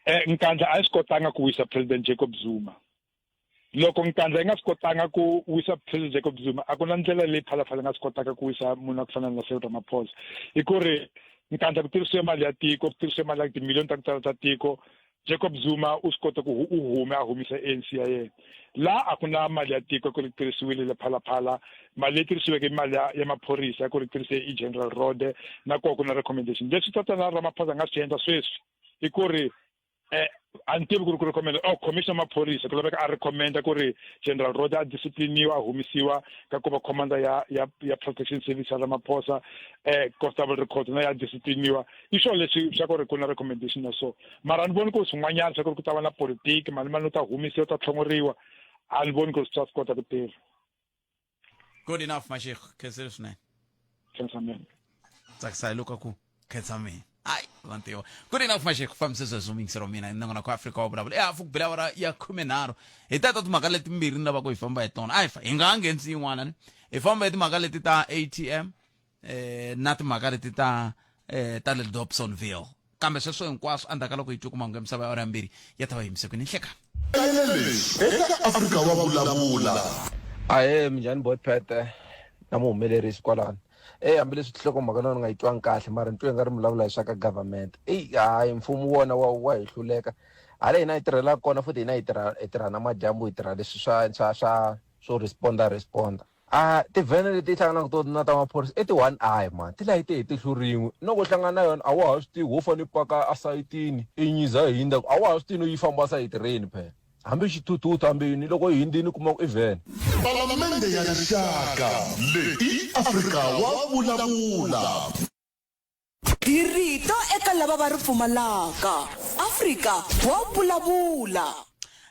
S15: eh nkandla a yi swi kotanga ku wisa president Jacob Zuma loko nkandla yi nga swi kotanga ku wisa president Jacob Zuma a ku na ndlela leyi phalaphala yi nga swi kotaka ku wisa munhu wa ku fana na Cyril Ramaphosa i ku ri nkandla ku tirhisiwe mali ya tiko ku tirhisiwe mali ya timiliyoni ta ku tala ta tiko Jacob Zuma u swi kota ku u hume a humisa ANC ya yena laha a ku na mali ya tiko ku ri tirhisiwile le phalaphala mali leyi tirhisiweke i mali ya, ya maphorisa ku ri tirhise i general rode na koho ku na recommendation leswi tatana Ramaphosa a nga swi endla sweswi i ku ri eh a ni tivi ku ri ku recommenda oh commissioner maphorisa ku laveka a recommenda ku ri general rode a discipliniwa a humisiwa ka ku va commander ya ya ya protection service ya Ramaphosa eh constable record na ya discipliniwa i swona leswi swa ku ri ku na recommendation na so mara a ni voni ku swin'wanyana swa ku ri ku ta va na politiki mali mali u ta humisiwa u ta tlhongoriwa a ni voni ku ri swi ta swi kota ku tirha
S1: good enough mashego khensile swinene
S15: khensa mina
S1: tsakisa hi loko ku khensa mina hayi vantiwa good enough mashego fambise sweswo muyingiseri wa mina nangona ku afrika wa vulavula ehafu ku bela awara ya 13 hi tata timhaka letimbirhi ni lavaka hi famba hi tona a hi fa hi nga ha nghenisi yin'wana ni hi famba hi timhaka leti ta atm eh na timhaka leti ta eh ta le Dobsonville kambe sweswo hinkwaswo endzhaku ka loko hi twe ku mahungu ya misava ya awara ya mbirhi ya ta va yimise kwini nhlekani
S2: eka Afrika wa vulavula.
S16: Ahee minjhani botpete na muhumelerisi kwalano eyi hambileswi tinhlokomhaka na ni nga yi twangi kahle mara ni twe nga ri mi vulavula hi swa ka government eyi hayi mfumo wona wa wa hi hluleka hala hina hi tirhelaka kona futhi hina hi tirha hi tirha na madyambu hi tirha leswi swa swa swa swo responda responda A tivhene leti hlanganaka to na ta maphorisa i ti-one eye man ti layite hi tihlo rin'we na ku hlangana na yona a wa ha swi tivi ho fane paka esayitini i nyiza yi hindza a wa ha swi tivi no yi famba sayiti rini phela hambi xithuthuthu hambi yini loko yi hindzini u kuma ku i vhene.
S2: Palamende ya Rixaka leyi i Afrika wa vulavula.
S3: Hi rito eka lava va ri pfumalaka. Afrika wa vulavula.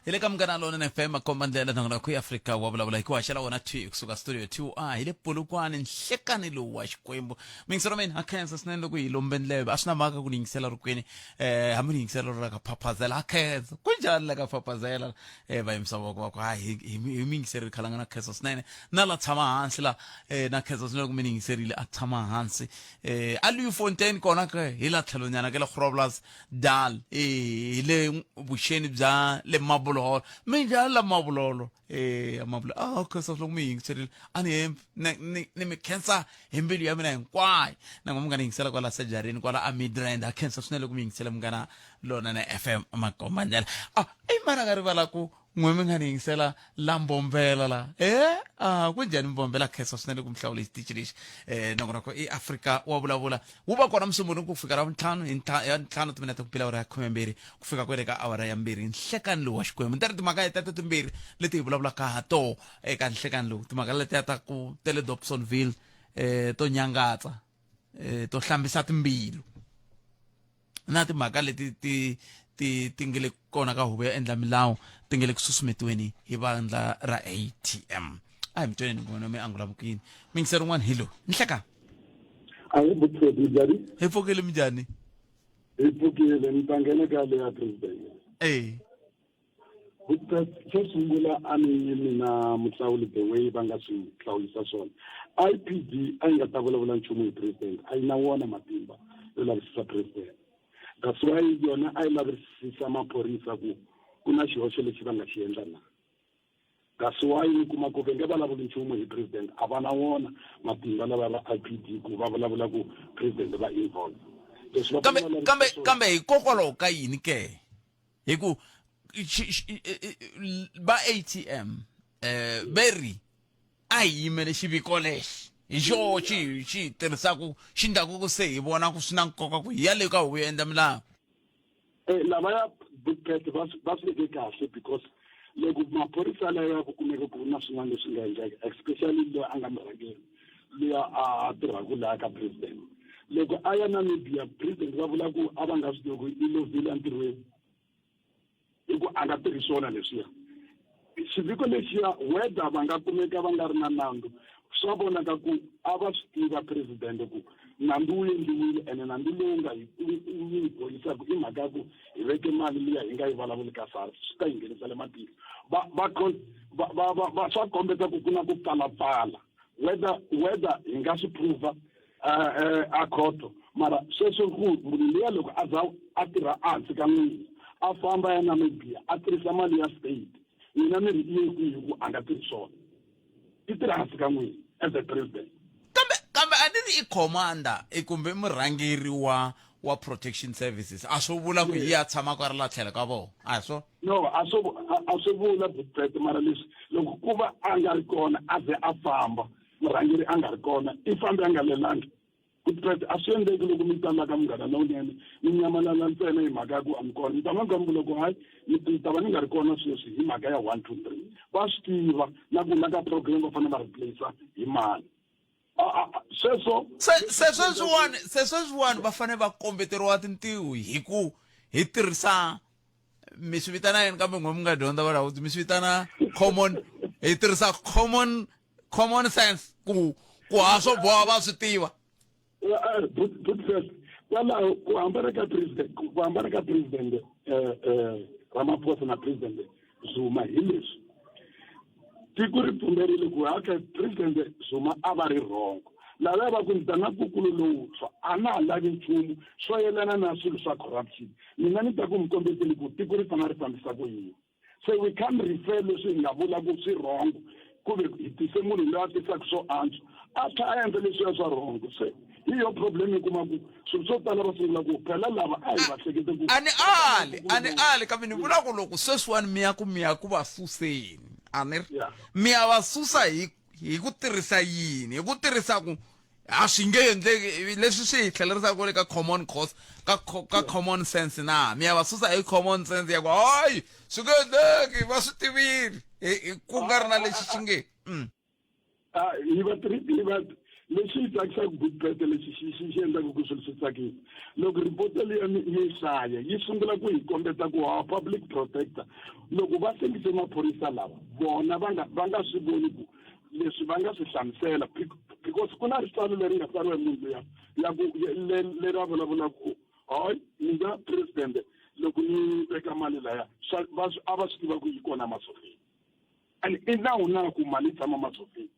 S1: Hi le ka Munghana Lonene FM komba ndlela nakona ku Afrika wa vulavula hi ku haxela wona thwi kusuka studio 2 a hi le Polokwane nhlekani lowu wa Xikwembu muyingiseri wa mina ha khensa swinene loko hi lombe ndleve a swi na mhaka ku ni yingisela ri kwini eh hambi ni yingisela ri ra ka phaphazela ha khensa ku njhani la ka phaphazela eh va yimisa voko va ku ha hi hi mi yingiserile khalanga na khensa swinene na la tshama hansi la eh na khensa swinene loko mi ni yingiserile a tshama hansi eh a Leeuwfontein kona ke hi la tlhelonyana ke le Groblersdal dal eh hi le vuxeni bya le Mabulolo minjhani la Mabulolo eh Mabulolo ah khensa loko mi yingiserile a ni hembi ni ni mi khensa hi mbilu ya mina hinkwayo na n'we mi nga ni yingisela kwala sejarini kwala a Midrand a khensa swinene loko mi yingisela munghana lona na FM makomba ndlela ah i mara ka rivala ku n'we mi nga ni yingisela la mbombela la e a ku njhani mbombela khensa swinene ku mi hlawule xitichi lexi um nakona ku i afrika wa vulavula wu va kona musunguri ku fika ra vuntlhanu hi ya ntlhanu timinete ku bila awara ya khumembirhi ku fika kwele ka awara ya mbirhi nhlekani lowu wa xikwembu ni ta ri timhaka hi teto timbirhi leti hi vulavulaka ha toho eka nhlekani lowu timhaka letiya ta ku tele dobsonville um to nyangatsa um to hlambisa timbilu na timhaka leti ti ti ti nge le kona ka huvo ya endla milawu ti nge le ku susumetiweni hi vandla ra ATM a hi mi tweni n'wina mi angula vukini mingiseri un'wana hi lowu nhleka
S17: a hi butsheti minjhani
S1: hi pfukile minjhani
S17: hi pfukile ni ta nghena ka leya president
S1: e
S17: xo sungula a ni yimi na muhlawuli the way va nga swi hlawulisa swona IPD a yi nga ta vulavula nchumu hi president a yi na wona matimba yo lavisisa president that's why yona a yi lavisisa maphorisa ku ku na xihoxo lexi va nga xi endla na that's why mi kuma ku ve nge vulavuli nchumu hi president a va na wona matimba lava va IPD ku va vulavula ku president va involve
S1: kambe kambe kambe hikokwalaho ka yini ke hi ku va ATM eh ve ri a hi yimele xiviko lexi Hi xoho xi xi hi tirhisaka xi ndlaku ku se hi vona ku swi na nkoka ku hi ya le ka huvo yo endla milawu.
S17: Eh, lavaya Budpet va swi va swi veke kahle because loko maphorisa lawa ku kumeka ku ri na swin'wana leswi nga endleka especially loyi a nga murhangeri luya a tirhaka laha ka president loko a ya Namibia president va vula ku a va nga swi tivi ku i lovile entirhweni hi ku a nga tirhi swona leswiya xiviko lexiya whether va nga kumeka va nga ri na nandzu swa vonaka ku a va swi tiva president ku nandzu wu endliwile ene nandzu lowu nga hi wu hi bohisaka i mhaka ya ku hi veke mali liya hi nga yi vulavuli ka SARS swi ta yi nghenisa le matilo va va va va va swa kombeta ku ku na ku pfalapfala whether whether hi nga swi prova a khoto mara sweswo ku munhu luya loko a za a tirha ehansi ka n'wina a famba ya Namibia a tirhisa mali ya state n'wina mi ri i ye kwihi ku a nga tirhi swona i tirha hansi ka n'wina as a president
S1: kambe kambe a ni ri i commander i kumbe i murhangeri wa wa protection services a swo vula ku hi ya tshamaka a ri la tlhelo ka vona a hi swona
S17: no a swo a swi vula bupete mara leswi loko ku va a nga ri kona a ze a famba murhangeri a nga ri kona i fambe a nga lelangi Goodbet a swi endleki loko mi tala ka munghana lowunene mi nyamalala ntsena hi mhaka ya ku a mi kona mi ta va mi loko hayi ni ta va ni nga ri kona sweswi hi mhaka ya one two three va swi tiva na ku na ka program va fanele va replace hi mali sweswo
S1: se se sweswiwani se sweswiwani va fanele va kombeteriwa tintiho hi ku hi tirhisa mi swi vitana yini kambe n'we mi nga dyondza va mi swi vitana common hi tirhisa common common sense ku ku ha swo boha va swi tiva
S17: good first kwalaho ku hambana ka president ku hambana ka president eh, eh, Ramaphosa na president Zuma hi leswi tiko ri pfumerile ku haka president Zuma a va ri wrong lavaya va ku ni ta na kukulu lowuntshwa a na ha lavi nchumu swo yelana na swilo swa corruption mina ni ta ku mi kombeteli ku tiko ri fanele ri fambisa ku yini se we can't refer leswi hi nga vula ku swi wrong ku ve hi tise munhu loyi a tisaka swo antswa a tlha a endla leswiya swa wrong se hi yo problem i kuma ku swilo swo tala va sungula ku phela lava a hi va hlekete ku
S1: a ni ali a ni ali kambe ni vula ku loko sweswiwani mi ya ku mi ya ku va suseni a ni ri mi ya va susa hi hi ku tirhisa yini hi ku tirhisa ku a swi nge endleki leswi swi hi tlhelerisaka kwale ka common cause ka ka common sense na mi ya va susa hi common sense ya ku hayi swi nge endleki va swi tivile ku nga ri na lexi xi nge.
S17: Hi va hi va lexi yi tsakisaka good lexi xi xi xi endlaka ku swilo swi tsakisa loko report liya yi hlaya yi sungula ku hi kombeta ku ha public protector loko va sengise maphorisa lava vona va nga va nga swi voni ku leswi va nga swi hlamusela because ku na ritswalo leri nga tsariwa hi munhu luya ya ku leri a vulavulaka ku hayi mina president loko ni veka mali laya a va swi tiva ku yi kona masofeni and i nawu na ku mali yi tshama masofeni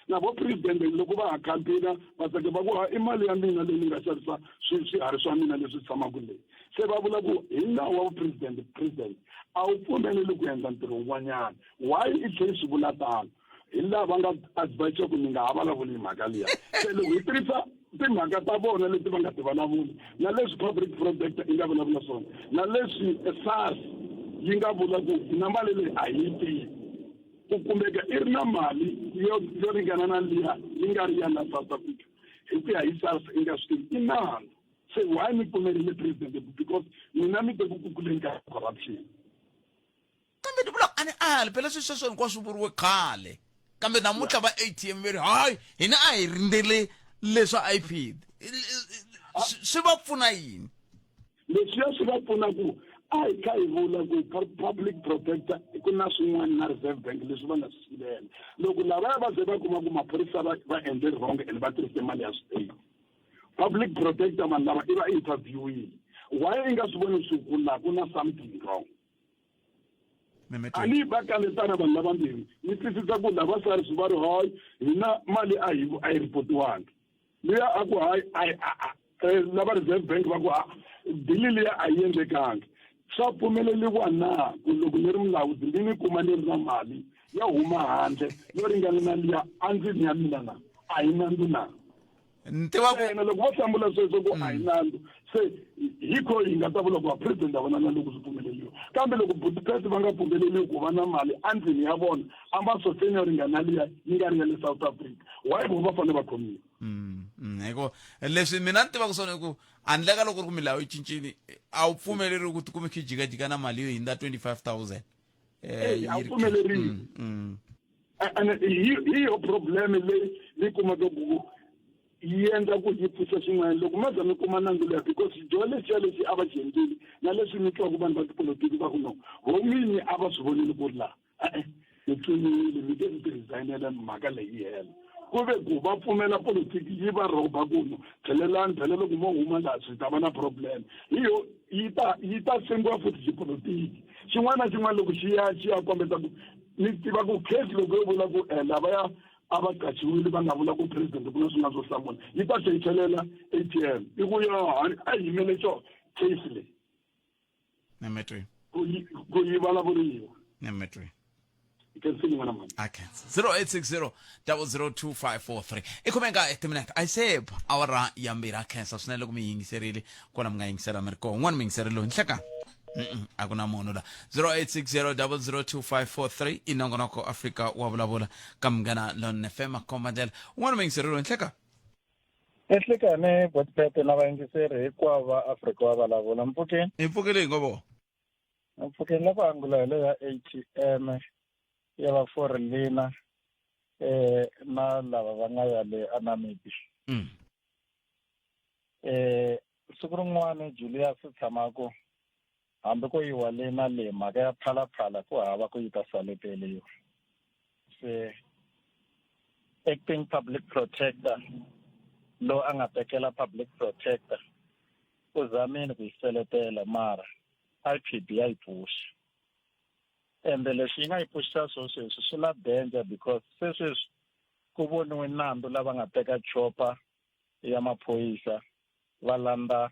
S17: na vo president loko va ha campaigna va tsake va ku ha i mali ya mina leyi ni nga xavisa swiharhi swa mina leswi tshamaka leyi se va vula ku hi nawu wa vupresident president a wu pfumeleli ku endla ntirho wun'wanyana why i tlhe swi vula tano hi laha va nga advise ku mi nga ha vulavuli hi mhaka liya se loko hi tirhisa timhaka ta vona leti va nga ti vulavuli na leswi public protector yi nga vulavula swona na leswi SARS yi nga vula ku na mali leyi a hi yi tivi ku kumeka i ri na mali yo yo ringana na liya yi nga ri ya la South Africa hi ku ya hi SARS i nga swi tivi i nandzu se why mi pfumerile president because mina mi te ku kukuleni ka corruption
S1: kambe ni vula a ni ali phela swilo sweswo hinkwaswo vuriwe khale kambe namuntlha va atm ve ri hayi hina a hi rindzele leswa ipad swi va pfuna yini
S17: leswiya swi va pfuna ku a hi kha hi vula ku public protector ku na swin'wana na reserve bank leswi va nga swi sivela loko lavaya va ze va kuma ku maphorisa va va endle wrong and va tirhise mali ya state public protector vanhu lava i va interviewile why i nga swi voni swi ku la ku na something wrong a ni va kanetana vanhu lavambirhi ni twisisa ku lava SARS va ri hayi hina mali a hi a yi ripotiwangi luya a ku hayi a lava reserve bank va ku a dili liya a yi endlekangi swa pfumeleliwa na ku loko ni ri mulawuzi ni ni kuma ni ri na mali yo huma handle yo ringana na liya a ndzi ya mina na a yi nandzu na
S1: Ni tiva
S17: ku ene loko vo hlamula sweswo ku a hi nandzu se hi kho hi nga ta vula ku va president a va na nandzu ku swi pfumeleliwa kambe loko butipet va nga pfumeleliwi ku va na mali endlwini ya vona a va soseni yo ringana liya yi nga ri ya le South Africa why vo va fanele va khomiwa
S1: Hi ku leswi mina ni tivaka swona i ku handle ka loko ri ku milawu yi cincile a wu pfumeleriwi ku tikuma khe jikajika na mali yo hindza 25000.
S17: A wu pfumeleriwi ene hi yo problem leyi mi kumaka ku yi endla ku yi pfuxa xin'wana loko ma za mi kuma nandzu luya because xidyoho lexiya lexi a va xi endlile na leswi mi twaku vanhu va tipolotiki va ku no homini a va swi vonile ku ri laha e-e mi pfinyiwile mi nge mi ti-resignela mhaka leyi yi hela ku ve ku va pfumela politiki yi va rhoba ku no tlhelelani phela loko mo huma laha swi ta va na problem hi yo yi ta yi ta sengiwa futhi xipolotiki xin'wana na xin'wana loko xi ya xi ya kombeta ku ni tiva ku case loko yo vula ku lavaya a va qachiwile va nga vula ku president ku na swin'wana swo hlamula yi ta tlhe yi tlhelela A T M i ku yo a yimele xo case leyi
S1: Nemetweni.
S17: Ku yi vulavuriwa.
S1: Nemetweni.
S17: Kensini n'wana mhani.
S1: Okay. 0860 002543. I khume nkaye timinete. A yi se ba awara ya mbirhi a khensa swinene loko mi yingiserile kona mi nga yingisela mi ri kona. Un'wana mi yingiseri loyi nhleka. A ku na munhu la. 0860 002543 i nongonoko Afrika wa vulavula ka Munghana Lonene FM makomba ndlela. Un'wana mi yingiseri loyi nhleka.
S18: Enhlekani Botpete na vayingiseri hinkwavo va Afrika wa vulavula. Mpfukeni?
S1: Hi pfukile hi ngo vona.
S18: Mpfukeni la ku angula hi leya ATM ya va Forlina eh na lava va nga ya le aNamibia. Siku rin'wana Julius tshama ku hambi ko yiwa le na le mhaka ya phalaphala ku hava ku yi ta saleteriwa. Se acting public protector lowu a nga tekela public protector u zamile ku yi seletela mara IPD ya yi pfuxa. Ende leswi yi nga yi pfuxisa swo sweswi swi na danger because se sweswi ku voniwe nandzu lava nga teka chopper ya maphorisa va landza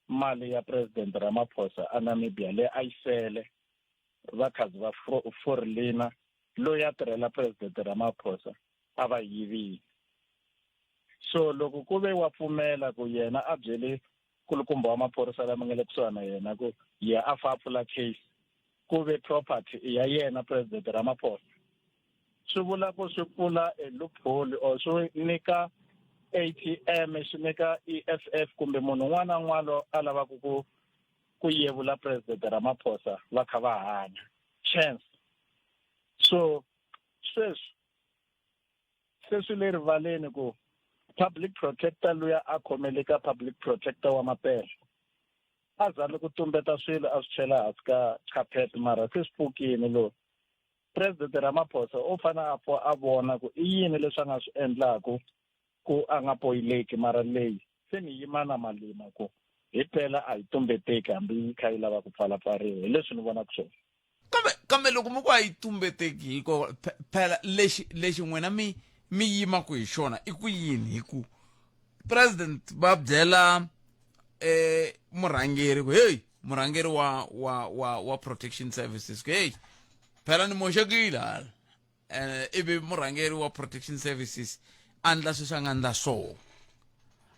S18: mali ya President Ramaphosa a Namibia leyi a yi sele va khazi va Forlina loyi a tirhela President Ramaphosa a va yivile. So loko ku ve wa pfumela ku yena a byele kulukumba wa maphorisa lama nga le kusuhani na yena ku yena a fa a pfula case ku ve property i ya yena President Ramaphosa, swi vula ku swi pfula a loophole or swi nyika ATM swi nyika EFF kumbe munhu un'wana na un'wana loyi a lavaka ku yevula President Ramaphosa va kha va hanya chance. So sweswi se swi le rivaleni ku public protector luya a khomele ka public protector wa mapele a zame ku tumbeta swilo a swi chela hansi ka carpet mara se swi pfukile loyi President Ramaphosa u fanele a pfa a vona ku i yini leswi a nga swi endlaku ku a nga poyileki mara leyi se ni yima na Malema ku hi phela a yi tumbeteki hambi yi kha yi lava ku pfalapfariwa hi leswi ni vonaka swona.
S1: Kambe loko mi ku a yi tumbeteki hi ko phela lexi lexi n'wina mi mi yimaka hi xona i ku yini hi ku president va byela murhangeri ku hey murhangeri wa wa wa wa protection services ku hey phela ni moxekile hala ivi murhangeri wa protection services a ndla sweswi a nga ndla swoho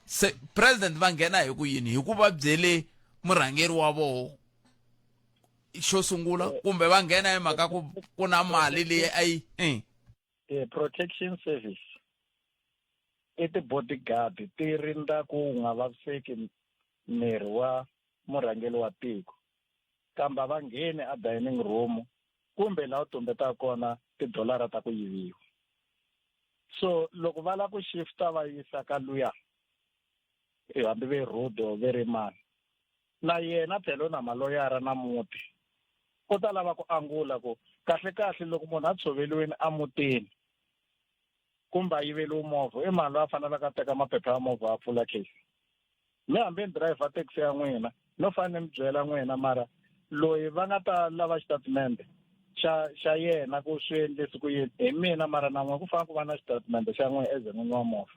S1: se president va nghena hi ku yini hi ku va byele murhangeri wa voho xo sungula kumbe va nghena hi mhaka ku ku na mali leyi a yi
S18: Protection service i ti-bodyguard ti rindza ku wu nga vaviseki miri wa murhangeri wa tiko kambe a va ngheni a dining room kumbe laha u tumbetaka kona tidolara ta ku yiviwa. So loko va lava ku shifta va yisa ka luya hambi ve Rudo ve ri mani na yena phela u na maloyara na muti u ta lava ku angula ku kahle kahle loko munhu a tshoveliwile emutini kumbe a yiveliwe movha i mani loyi a faneleke a teka maphepha ya movha a pfula case. Mi hambi ni driver taxi ya n'wina no fanele ni mi byela n'wina mara loyi va nga ta lava xitatimende xa yena ku swi endlisi ku yini hi mina mara na n'we ku fanele ku va na xitatimende xa n'wina as n'winyi wa movha.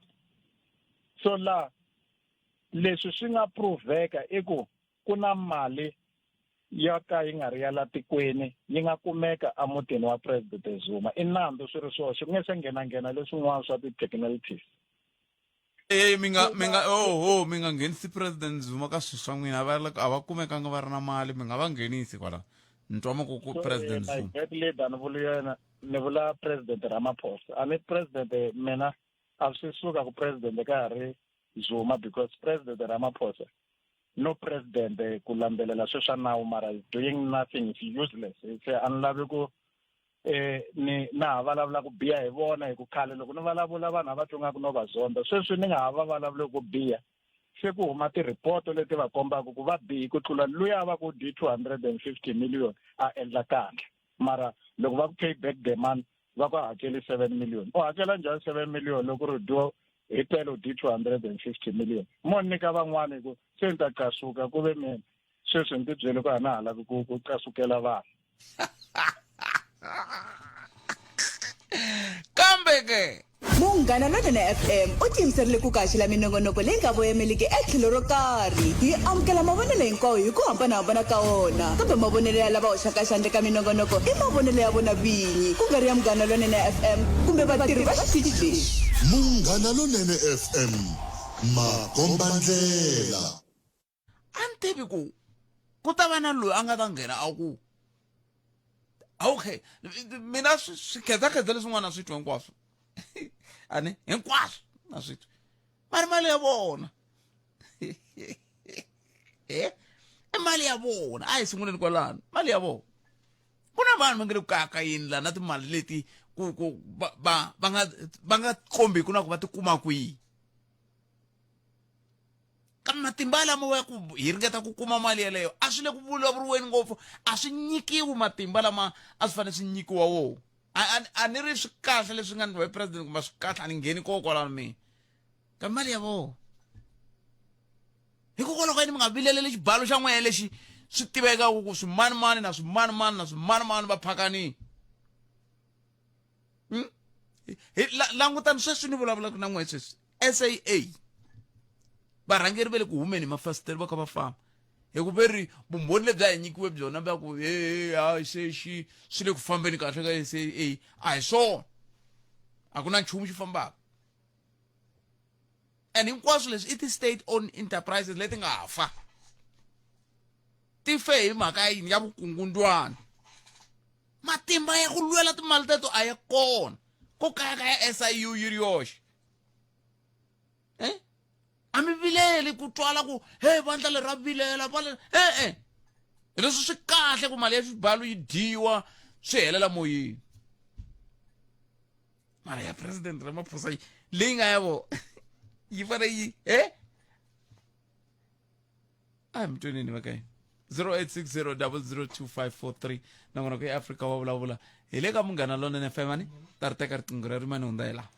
S18: So la leswi swi nga proveka i ku ku na mali ya ka yi nga ri ya la tikweni yi nga kumeka emutini wa President Zuma. I nandzu swi ri swoxe ku nge se nghenanghena leswin'wana swa ti-technicalities.
S1: Hey, mi nga mi nga oh oh mi nga nghenisi president Zuma ka swilo swa n'wina va a va kumekanga va ri na mali mi nga va nghenisi kwala ni twa ma ku ku president
S18: My
S1: Zuma
S18: great leader ni vula yena ni vula president Ramaphosa a ni president mina a swi suka ku president ka ha ri Zuma because president Ramaphosa no president ku landzelela sweswi swa nawu mara is doing nothing is useless se a ni lavi ku eh ni na ha vulavula ku biha hi vona hi ku khale loko ni vulavula vanhu a va twa nga ku no va zonda sweswi ni nga ha va vulavuli ku biha se ku huma ti-report leti va kombaka ku va bihi ku tlula luya va ku dyi 250 million a endla kahle mara loko va ku pay back the money va ku hakeli 7 million u hakela njhani 7 million loko ri dyo hi tele u dyi 250 million mo nyika van'wani ku se ni ta qasuka ku ve mina sweswi ni tibyele ku a na ha lavi ku ku qasukela vanhu
S1: kambe ke
S3: Munghana Lonene FM u tiyimiserile ku kaxela minongonoko leyi nga voyameliki etlhelo ro karhi. Hi amukela mavonelo hinkwawo hi ku hambanahambana ka wona, kambe mavonelo ya lava hoxaka xandla eka minongonoko i mavonelo ya vona vinyi, ku nga ri ya Munghana Lonene FM kumbe vatirhi va xitichi lexi.
S2: Munghana Lonene FM, makombandlela.
S1: A ni tivi ku ku ta va na loyi a nga ta nghena a ku okay mina swikhedzakhedza leswin'wana a swi twa hinkwaswo a ni hinkwaswo na swi twa mari mali ya vona e i mali ya vona a hi sunguleni kwalano mali ya vona ku na vanhu va nge le ku kayakayeni la na timali leti ku ku va va va nga va nga kombi ku na ku va ti kuma kwihi kambe matimba lama ya ku hi ringeta ku kuma mali yeleyo a swi le ku vulavuriweni ngopfu a swi nyikiwi matimba lama a swi fanele swi nyikiwa wo a ni ri swi kahle leswi nga ndliwa hi president kumbe swi kahle a ni ngheni koo kwalano mina kambe mali ya vona hikokwalaho ka yini mi nga vileleli xibalo xa n'wehe lexi swi tivekaka ku swimanimani na swimanimani na swimanimani va phakanini hmm? Langutani sweswi ni vulavulaka na n'wehe sweswi SAA varhangeri va le ku humeni hi mafasitere va kha va famba hi ku ve ri vumbhoni lebyi a hi nyikiwe byona bya ku he hayi se xi swi le ku fambeni kahle ka SAA a hi swona a ku na nchumu xi fambaka and hinkwaswo leswi i ti-state owned enterprises leti nga fa ti fe hi mhaka ya yini ya vukungundwani matimba ya ku lwela timali teto a ya kona ko kayakaya SIU yi ri yoxe eh a mi vileli ku twala ku hey vandla leri ra vilela vandla e-e hi leswi swi kahle ku mali ya xibalo yi dyiwa swi helela moyeni mara ya president Ramaphosa leyi nga ya vo yi fanele yi e a hi mutweneni va ka yini 0860002543 nakona ku eAfrika wa vulavula hi le ka Munghana Lonene FM ani ta ri teka riqingho ra rimani hundza hi laha.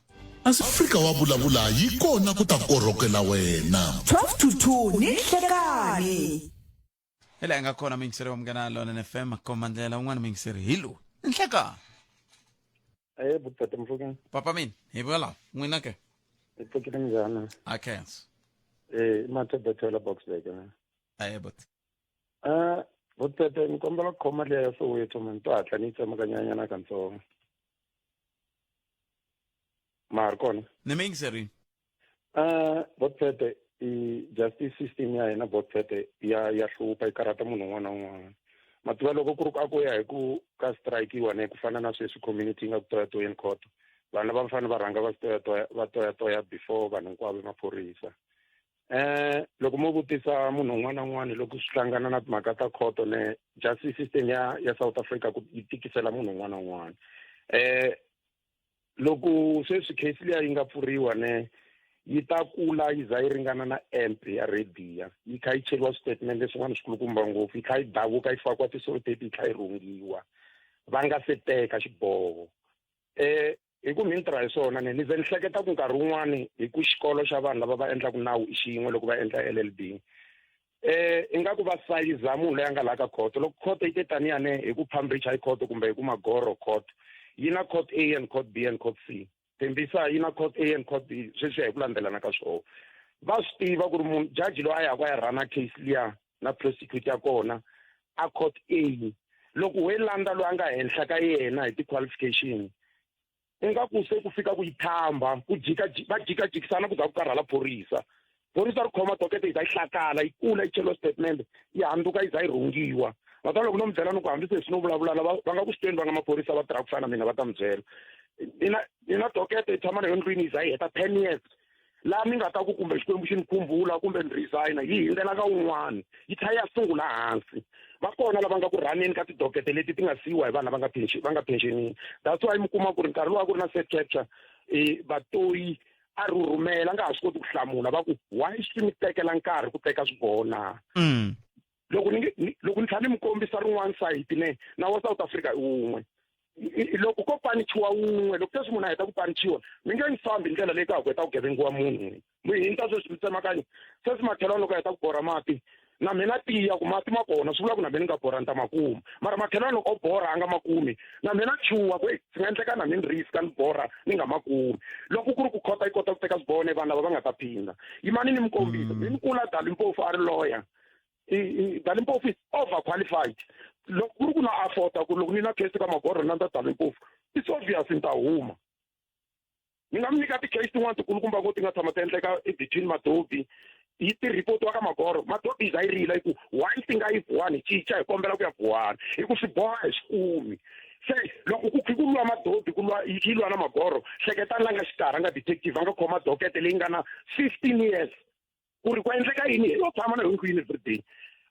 S2: Afrika wa vulavula yi kona ku ta korhokela wena.
S3: 12 to 2 ni nhlekani.
S1: Hi laha hi nga kona muyingiseri wa Munghana Lonene FM komba ndlela un'wana muyingiseri hi loyi nhlekani.
S19: Ahee bhuti Mpfukeni.
S1: Papa mina hi vuya laha n'wina ke.
S19: Hi pfukile njhani?
S1: A khensa.
S19: Eh, i Mathe Bethela Boksburg.
S1: Ahee bhuti.
S19: Eh, bhuti ni kombela ku khoma liya ya Soweto man to hatla ni yi tsemakanyanyana kantsongo. Ma ha ri kona?
S1: Ni mi yingiserile.
S19: Eh, bhuti i justice system ya hina bhuti ya ya hlupha yi karhata munhu un'wana na un'wana. Ma tiva loko ku ri ku a ku ya hi ku ka strike-iwa ne ku fana na sweswi community yi nga ku toyatoyeni court vanhu va fanele va rhanga va toyatoya va toyatoya before vanhu hinkwavo maphorisa. Eh loko mo vutisa munhu un'wana na un'wana loko swi hlangana na timhaka ta khoto ne justice system ya ya South Africa ku yi tikisela munhu un'wana na un'wana. Eh loko sweswi case liya yi nga pfuriwa ne yi ta kula yi za yi ringana na amp ya radio yi kha yi cheriwa switatimende leswin'wana swikulukumba ngopfu yi kha yi davuka yi fakiwa ti-sellotape yi kha yi rhungiwa va nga se teka xiboho. Eh hi ku mi ni tirha hi swona ne ni ze ni hleketa ku nkarhi wun'wani hi ku xikolo xa vanhu lava va endlaka nawu i xin'we loko va endla L_L_B eh ingaku va sayiza munhu loyi a nga laha ka khoto loko khoto yi te taniya ne hi ku Palm Ridge High Court kumbe hi ku Magoro Court yi na court A and court B and court C Tembisa yi na court A and court B sweswi ya hi ku landzelana ka swona va swi tiva ku ri munhu judge loyi a yaka a ya rhana case liya na prosecute ya kona a court A loko we landza loyi a nga henhla ka yena hi ti-qualification Ingaku se ku fika ku yi thamba, ku jika va jikajikisana ku za ku karhala phorisa. Phorisa ri khoma dokete yi za yi hlakala, yi kula yi cheliwa switatimende, yi handzuka yi za yi rhungiwa. Va ta loko no mi byela ni ku hambi sweswi no vulavula lava va nga ku swi tweni va nga maphorisa va tirhaka ku fana na mina va ta mi byela. Ni na ni na dokete yi tshama na yo ndlwini yi za yi heta 10 years. Laha ni nga ta ku kumbe Xikwembu xi ni khumbula kumbe ni resign yi hundzela ka wun'wana yi tlhela yi ya sungula hansi. Va kona lava nga ku rhaneni ka tidokete leti ti nga siyiwa hi vanhu lava nga va nga pensionini. That's why mi kuma ku ri nkarhi lowu a ku ri na set capture Batoyi a rhurhumela a nga ha swi koti ku hlamula va ku why swi mi tekela nkarhi ku teka swiboho na? Loko ni nge loko ni tlhela ni mi kombisa rin'wana sayiti ne na wa South Africa i wun'we. Loko ko panichiwa wun'we loko sweswi munhu a heta ku panichiwa mi nge yi fambi ndlela leyi ka ha ku heta ku gevengiwa munhu mi hindza sweswi mi tsemakanya sweswi makhelwani loko a heta ku borha mati na mina tiya ku mati ma kona swi vula ku na mina ni nga borha ni ta ma kuma mara makhelwani loko o borha a nga ma kumi na mina chuha ku swi nga endleka na mina risk ni borha ni nga ma kumi loko ku ri ku khota yi kota ku teka swiboho ne vanhu lava va nga ta phinda yimani ni mi kombisa mi ni kula Dali Mpofu a ri lawyer Dali Mpofu is over qualified loko ku ri ku na afforda ku loko ni na case ka magorho na ndza Dali Mpofu it's obvious ni ta huma ni nga mi nyika ti-case tin'wana tikulukumba ngo ti nga tshama ti endleka between Madobi yi ti report-iwa ka Magorho Madobi yi za yi rila yi ku why ti nga yi Vuwani hi cinca hi kombela ku ya Vuwani hi ku swiboho a hi swi kumi se loko ku ku lwa Madobi ku lwa yi lwa na Magorho hleketani la nga xikarhi a nga detective a nga khoma dokete leyi nga na 15 years ku ri ku endleka yini hi yo tshama na yo ndlwini everyday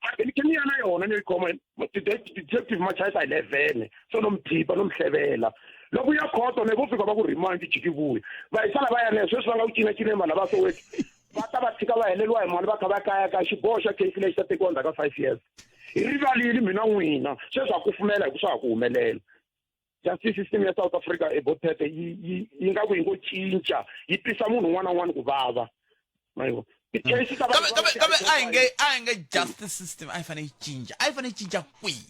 S19: a ni khe ni ya na yona ni yi khoma detective ma chayisa 11 so no mi thipa no mi hlevela loko ya khoto ne vo fika va ku remind jiki vuya va yisa lava ya ne sweswi va nga ku cina cineni vanhu lava Soweto va ta va tshika va heleriwa hi mali va kha va kaya ka xiboho xa case lexi ta tekiwa ndzhaku ka 5 years hi rivalile mina n'wina sweswi ha kufumela hi ku swa ha ku humelela justice system ya South Africa e botete yi yi yi nga ku yi ngo cinca yi twisa munhu un'wana na un'wana ku vava mayivo ti-case ta
S1: kambe kambe kambe a hi nge a hi nge justice system a yi fanele yi cinca a yi fanele yi cinca kwihi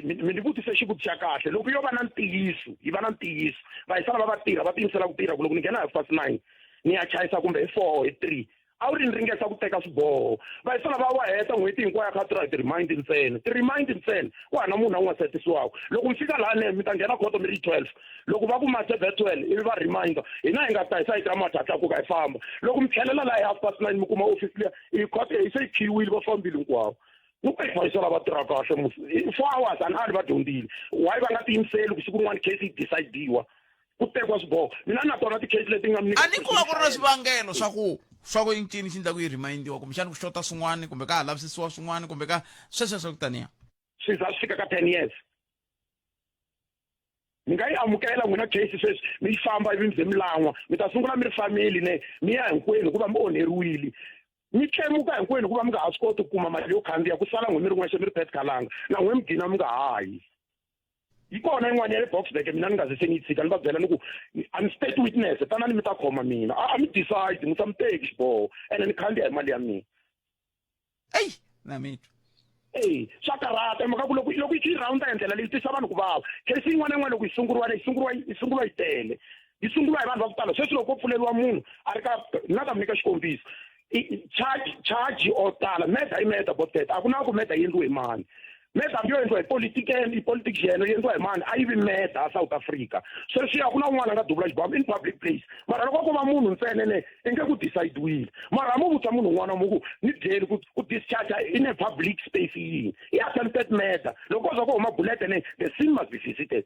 S19: mi ni vutise xivutiso xa kahle loko yo va na ntiyiso yi va na ntiyiso vayisana va va tirha va tiyimisela ku tirha ku loko ni nghena hi fast 9 ni ya chayisa kumbe hi 4 hi 3 a wu ri ni ringesa ku teka swiboho vayisana va wa heta n'hweti hinkwayo a kha a tirha hi ti-remind ntsena ti-remind ntsena ku hana munhu a nga setisiwaka loko mi fika laha ne mi ta nghena khoto mi ri 12 loko va ku mathe betwell ivi va reminder hina hi nga ta hi sayiti ra mathe tlakuka hi famba loko mi tlhelela laha hi half past 9 mi kuma office liya i khoto se yi khiyiwile va fambile hinkwavo ni ku vayisana va tirha kahle musi 4 hours an ali va dyondzile why va nga tiyimiseli ku siku rin'wana case yi decidiwa ku tekiwa swiboho mina na tona ti-case leti nga
S1: a ni ku va ku ri na swivangelo swa ku swa ku incini xi endla ku yi remind-iwa kumbexani ku xota swin'wana kumbe ka ha lavisisiwa swin'wana kumbe ka sweswo swa ku taniya
S19: swi za swi fika ka 10 years mi nga yi amukela n'wina case sweswi mi yi famba ivi mi ze mi lan'wa mi ta sungula mi ri family ne mi ya hinkwenu hikuva mi onheriwile mi tlemuka hinkwenu hikuva mi nga ha swi koti ku kuma mali yo khandziya ku sala n'we mi ri n'wexe mi ri pet khalanga na n'we mi gina mi nga ha yi yi kona yin'wana ya le Boksburg mina ni nga ze se ni yi tshika ni va byela ni ku I'm state witness tanani mi ta khoma mina a mi decide musa mi teki xiboho ene ni khandziya hi mali ya mina
S1: eyi na mi twa
S19: eyi swa karhata mhaka ku loko loko yi yi round hi ndlela leyi twisa vanhu ku vava case yin'wana na yin'wana loko yi sunguriwa yi sunguriwa yi sunguriwa yi tele yi sunguriwa hi vanhu va ku tala sweswi loko ko pfuleriwa munhu a ri ka ni nga ta mi nyika xikombiso charge charge o tala murder i murder botet a ku na ku murder yi endliwe hi mani murder hambi yo endliwa hi politician i politician yi endliwa hi mani a yi vi murder a South Africa sweswi a ku na un'wana a nga duvula xibamu in public place mara loko ko va munhu ntsena ne i nge ku decide-wile mara mo vutisa munhu un'wana mo ku ni byeli ku ku discharge in a public space yini i attempted murder loko ko za ku huma bullet ne the scene must be visited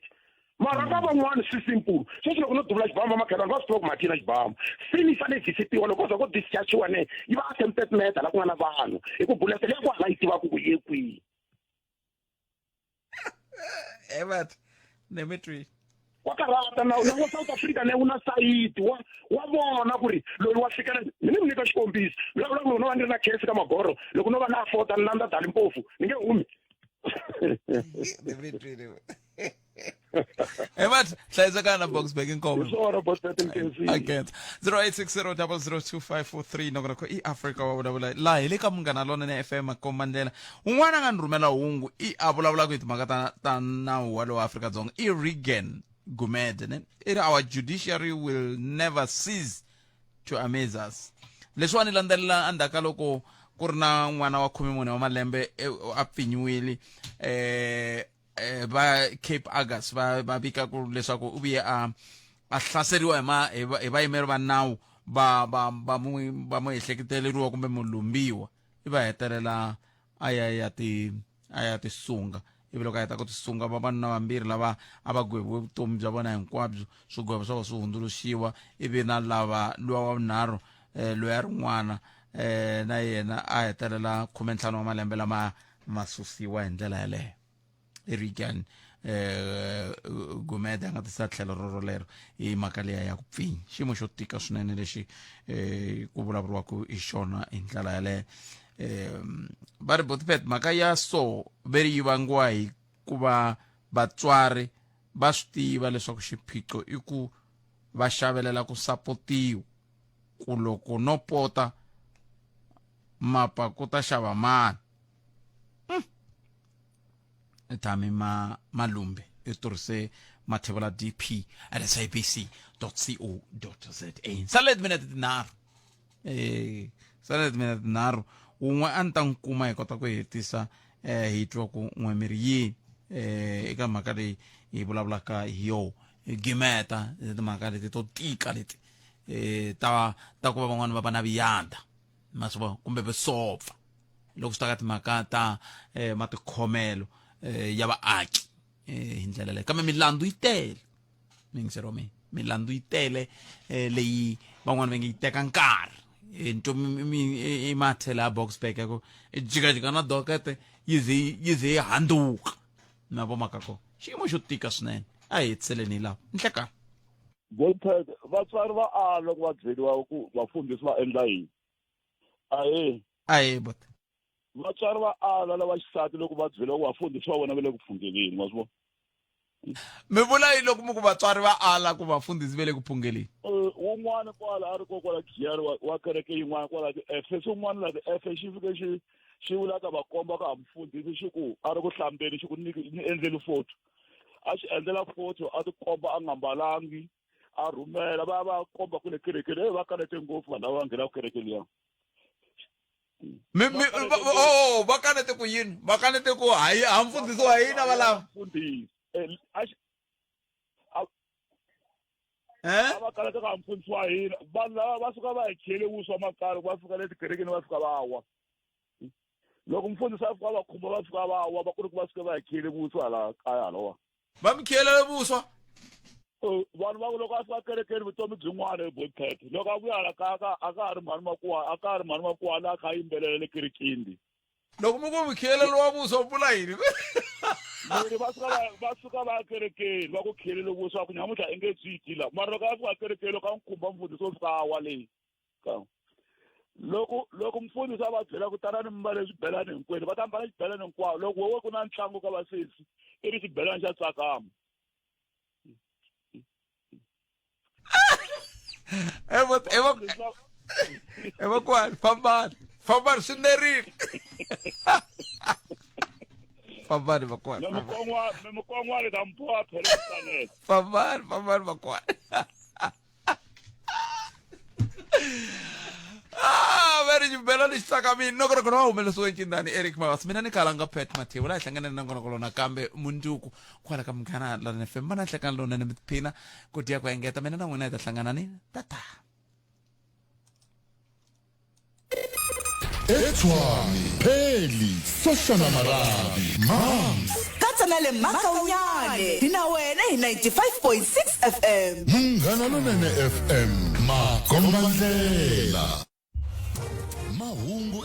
S19: mara ka van'wana swi simple sweswi loko no duvula xibamu vamakhelwani va swi tiva ku mati na xibamu scene yi fanele yi visitiwa loko ko za ko dischargiwa ne yi va attempted murder la ku nga na vanhu hi ku bullet leyi kwala yi tivaka ku ye kwihi
S1: evat nemetwi
S19: wa karhata na na wa South Africa ne wu na sayiti wa wa vona ku ri loyi wa fikela ni ni nyika xikombiso vulavula ku loko no va ni ri na case ka magoro loko no va na afota ni landza Dali Mpofu ni nge humi
S1: evat hlayisekana na Boksburg inkomo
S19: Hi swona Boksburg Mkhensi.
S1: Again 0860002543 nongonoko i Africa wa vulavula laha hi le ka munghana lonene FM komba ndlela un'wana a nga ni rhumela hungu i a vulavulaka hi timhaka ta ta nawu wa lowa Afrika-Dzonga i Regan Gumede ne i ri our judiciary will never cease to amaze us leswiwani landzelela endzhaku ka loko ku ri na n'wana wa 14 wa malembe a pfinyiwile eh, va Cape Argus va va vika ku leswaku u vuye a a hlaseriwa hi ma hi va- hi vayimeri va nawu va va va n'wi va n'wi ehleketeleriwa kumbe mulumbiwa i va hetelela a ya ya ti a ya tisunga ivi loko a heta ku tisunga vavanuna vambirhi lava a va gweviwe vutomi bya vona hinkwabyo swigwevo swa vona swi hundzuluxiwa ivi na lava luwa wa vunharhu um loyi a ri n'wana um na yena a hetelela 15 wa malembe lama ma susiwa hi ndlela yeleyo Regan eh Gumede a nga tisa tlhelo roro lero hi mhaka liya ya ku pfinya xiyimo xo tika swinene lexi eh ku vulavuriwaka hi xona hi ndlela yaleyo eh va ri botpet mhaka ya so ve ri yi vangiwa hi ku va vatswari va swi tiva leswaku xiphiqo i ku va xavelela ku sapotiwa ku loko no pota mapa ku ta xava mani Thami ma Malumbe i tirhise mathevula dp at sabc co za sale timinete tinharhu eh sale timinete tinharhu wun'we a ni ta n'wi kuma hi kota ku hetisa eh hi twa ku n'we mi ri yini eh eka mhaka leyi hi vulavulaka hi yoho hi gimeta timhaka leti to tika leti eh ta ta ku va van'wana va va na viyanda ma swi vona kumbe vusopfa loko swi ta ka timhaka ta eh, matikhomelo eh, ya vaaki eh, hi ndlela leyo kambe milandzu yi tele miyingiseri wa mina milandzu yi tele eh, leyi van'wana va nge yi teka nkarhi eh, nto i mathela ya boxback ya ku i jikajika na dokete yi ze yi ze yi handuka na vo mhaka kona xiyimo xo tika swinene a hi hetiseleni hi laha nhlekani
S4: Volpet vatswari va ala loko va byeriwa ku vafundhisi va endla yini ahee
S1: ahee bot
S4: vatswari va ala lava xisati loko va byeriwa ku vafundhisi va vona va le ku phungeleni ma swi vona
S1: mi vula yini loko mi ku vatswari va ala ku vafundhisi va le ku phungeleni
S4: eh, wun'wana kwala a ri ko kwala giyani wa kereke yin'wana kwala ti-f se un'wana la ti-f xi fike xi xi vula ka va komba ka ha mufundhisi xi ku a ri ku hlambeni xi ku ni endleli photo a xi endlela photo a tikomba a nga mbalangi a rhumela va va komba ku le kerekeni e va kanete ngopfu vanhu lava va nghenaka kereke liya
S1: mi mi oh va kanete ku yini va kanete ku hayi ha mfundhisi wa hina va lava
S4: mfundhisi eh, a xi eh? a va kanete ka mfundhisi wa hina vanhu lava va suka va hi khele vuswa makaya loko va fika le tikerekeni va fika va wa loko mfundhisi a fika va khumba va fika va wa va ku ri ku va suke va hi khiyele vuswa hala kaya halawa
S1: va mi khiyelele vuswa
S4: vanhu va ku loko a fika kerekeni vutomi byin'wana hi botpet loko a vuya hala kaya ka a ka ha ri mhani makuwa a ka ha ri mhani makuwa a kha a yimbelela le kerekeni
S1: loko mi ku mi khiyeleliwa vuswa u vula yini
S4: miri va suka va va suka va ya kerekeni va ku khiyelele vuswa ku nyamuntlha i nge byi dyi la mara loko a fika kerekeni loko a n'wi khumba mfundhisi wo fika a wa leyi loko loko mfundhisi a va byela ku tanani mi mbale swibelani hinkwenu va ta mbala xibelani hinkwawo loko wewe ku na ntlangu ka vasesi i ri xibelani xa tsakama
S1: evakwani fambani fambani swi nerile fambani vakwani
S4: mikon'wana ta mpowa phela
S1: fambani fambani vakwani Ah, veri xibelani lexi tsakamini nongonoko wa humelerisiwe ncindani eric mavasi mina ni kalanga pet mathivu laha hi hlanganeni na nongonoko nakambe mundzuku kwala ka munghana lona fm va na nhlekani lowunene mi tiphina ku dya ku engeta mina na n'wina hi ta hlangana ni tata
S2: Etshwane, Pheli, Soshana Marabi, Mams.
S3: Katsa na le Makaunyane hi na wena hi 95.6 FM.
S2: Munghana Lonene FM, makombandlela. Mahungu